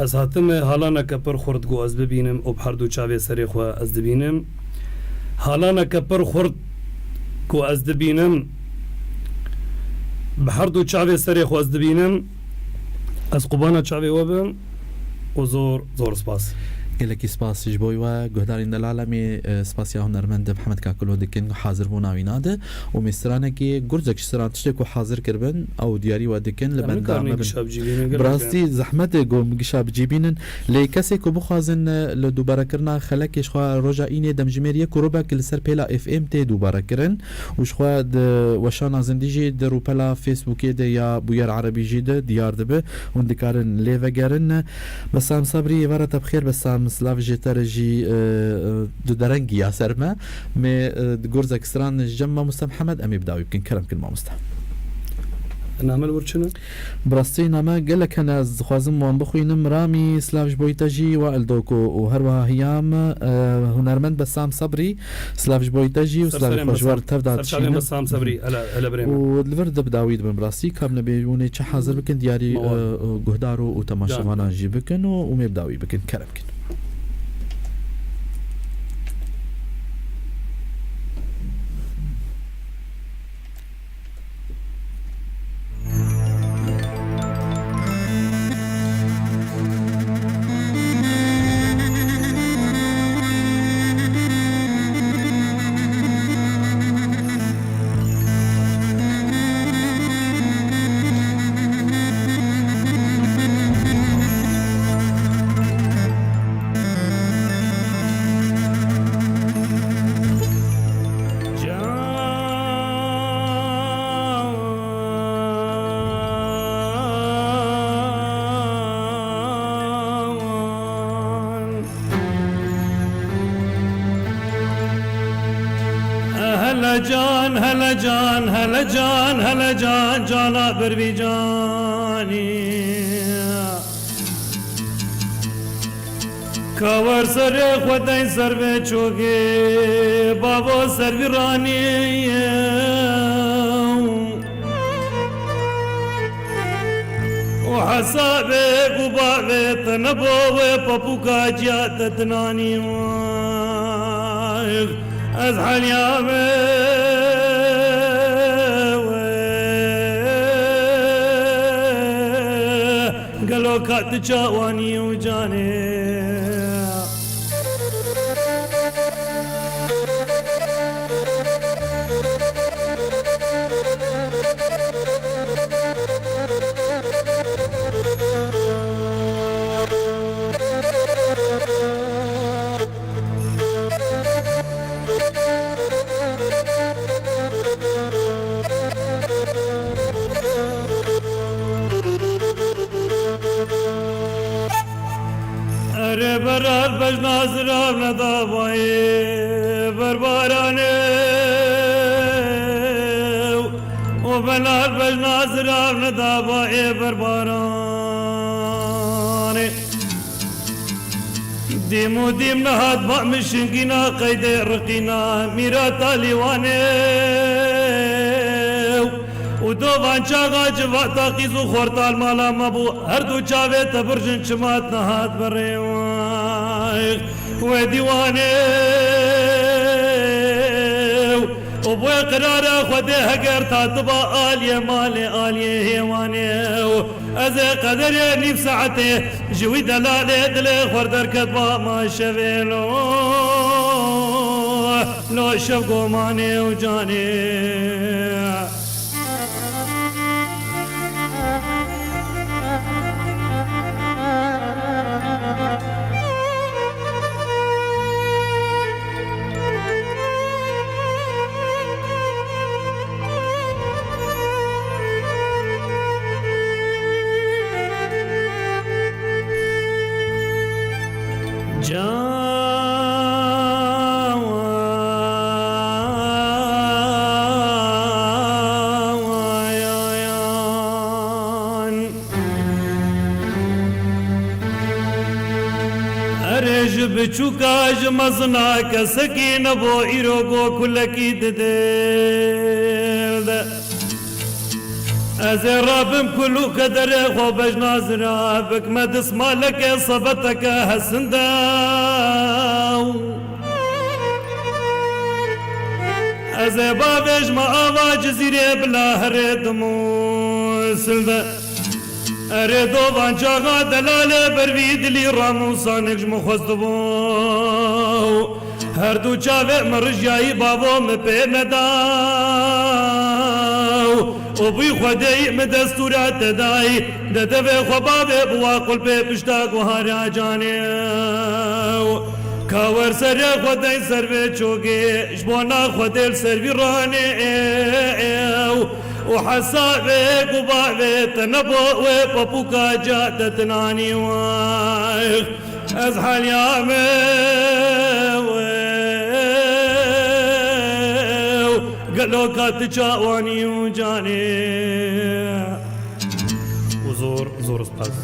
Ez hatime halaneke pir xurt ku ez bibînim û bi her du çavê serê xwe ez dibînim. Halaneke pir xurt ku ez dibînim, bi her du çavê serê xwe ez dibînim. Ez qubana çavê we bim û zor, zor spas. Gelekî spas ji bo we. Guhdarên delal, em ê, e, spasiya hunermend Mihemed Kakulo dikin, hazir bûna wîna de û mêstiranekê gurzek ji siran tiştê ku hazir kiribin, ew diyarî we dikin, li benda me bin. Em nikarin gişa bicîbînin, gelek. Bi rastî zehmet e ku em gişa bicîbînin. Lê kesê ku bixwazin, e, li dubare kirina xelekê ji xwe roja înê demjimêr yek û rubek li ser pêla F M tê dubare kirin û ji xwe di weşana zindî jî di rûpela Facebookê de ya Bûyer Erebî jî de diyar dibe. Hûn dikarin lê vegerin. Besam Sabrî, êvara te bi xêr. Besam, silav ji te re jî, e, e, tu derengî ya ser me. Mê, e, di gurzek stran ji cem mamoste Mihemed, em ê bi dawî bikin. Kerem kin mamoste. Name li wir çi ne? Bi rastî name gelek hene, ez dixwazim wan bixwînim. Ramî, silav ji bo te jî, Wail Doko û her wiha Hiyam, e, hunermend Besam Sabrî, silav ji bo te jî û silavê xwe ji we re tev da dişînim. Ser serê Besam Sabrî, hele, hele birê min. Û li vir de bi dawî dibin bi rastî, ka em nebê hûn ê çi hazir bikin, diyarî, e, e, guhdar û, û temaşevanan jî bikin û, û mê bi dawî bikin. Kerem kin. Hele can, hele can, hele can, hele can, cana bir bir canî. Ka wer serê xwe dey ser vê çokê, bavo ser vî ranî. û hesabê ku bavê te nebo wê papûka ciya te tinanî. Ez heliya me wê. Gelo ka tu çawanî û canê. Erê berar bejna zirav neda bayê berbaranê û benar bejna zirav neda bayê berbaranê. Dîm û dîm nehat ba min şingîna qeydê riqîna mîrata lîwanê û dovan çaxa civata qîz û xortal mala me bû. Her du çavê te birjin çimat nehat berê wê dîwanê û bûye qirara Xwedê heger ta tu ba aliyê malê aliyê hêwanê û ez ê qederê nîv saetê ji wî delalê dilê xwe derket ba ma şevê lo, lo şev gomanê û canê. Erê ji biçûka ji mezina kesekî nebo îro go kulekî di dêl de. Ez ê rabim kul û kederê xwe bejna zira bikme dismaleke sebeteke hesinde. Ez ê bavêjme ava Cizîrê bila herê dimûsil de. Erê dovan çaxa delalê ber vî dilî ramûsanek ji min xwestibû. Her du çavê min rijyayî bavo min pê neda. û bûy Xwedêyî min destûra te dayî. De devê xwe bavê biwa qulpê pişta guhara canê. Ka wer serê xwe dey ser vê çokê, ji bona Xwedê li ser vî ranê ew. û hesabê ku bavê te nebo wê papûka ca te tinanî wayx. Ez haliya me wê gelo ka tu çawanî û canê. Û zor, zor spas.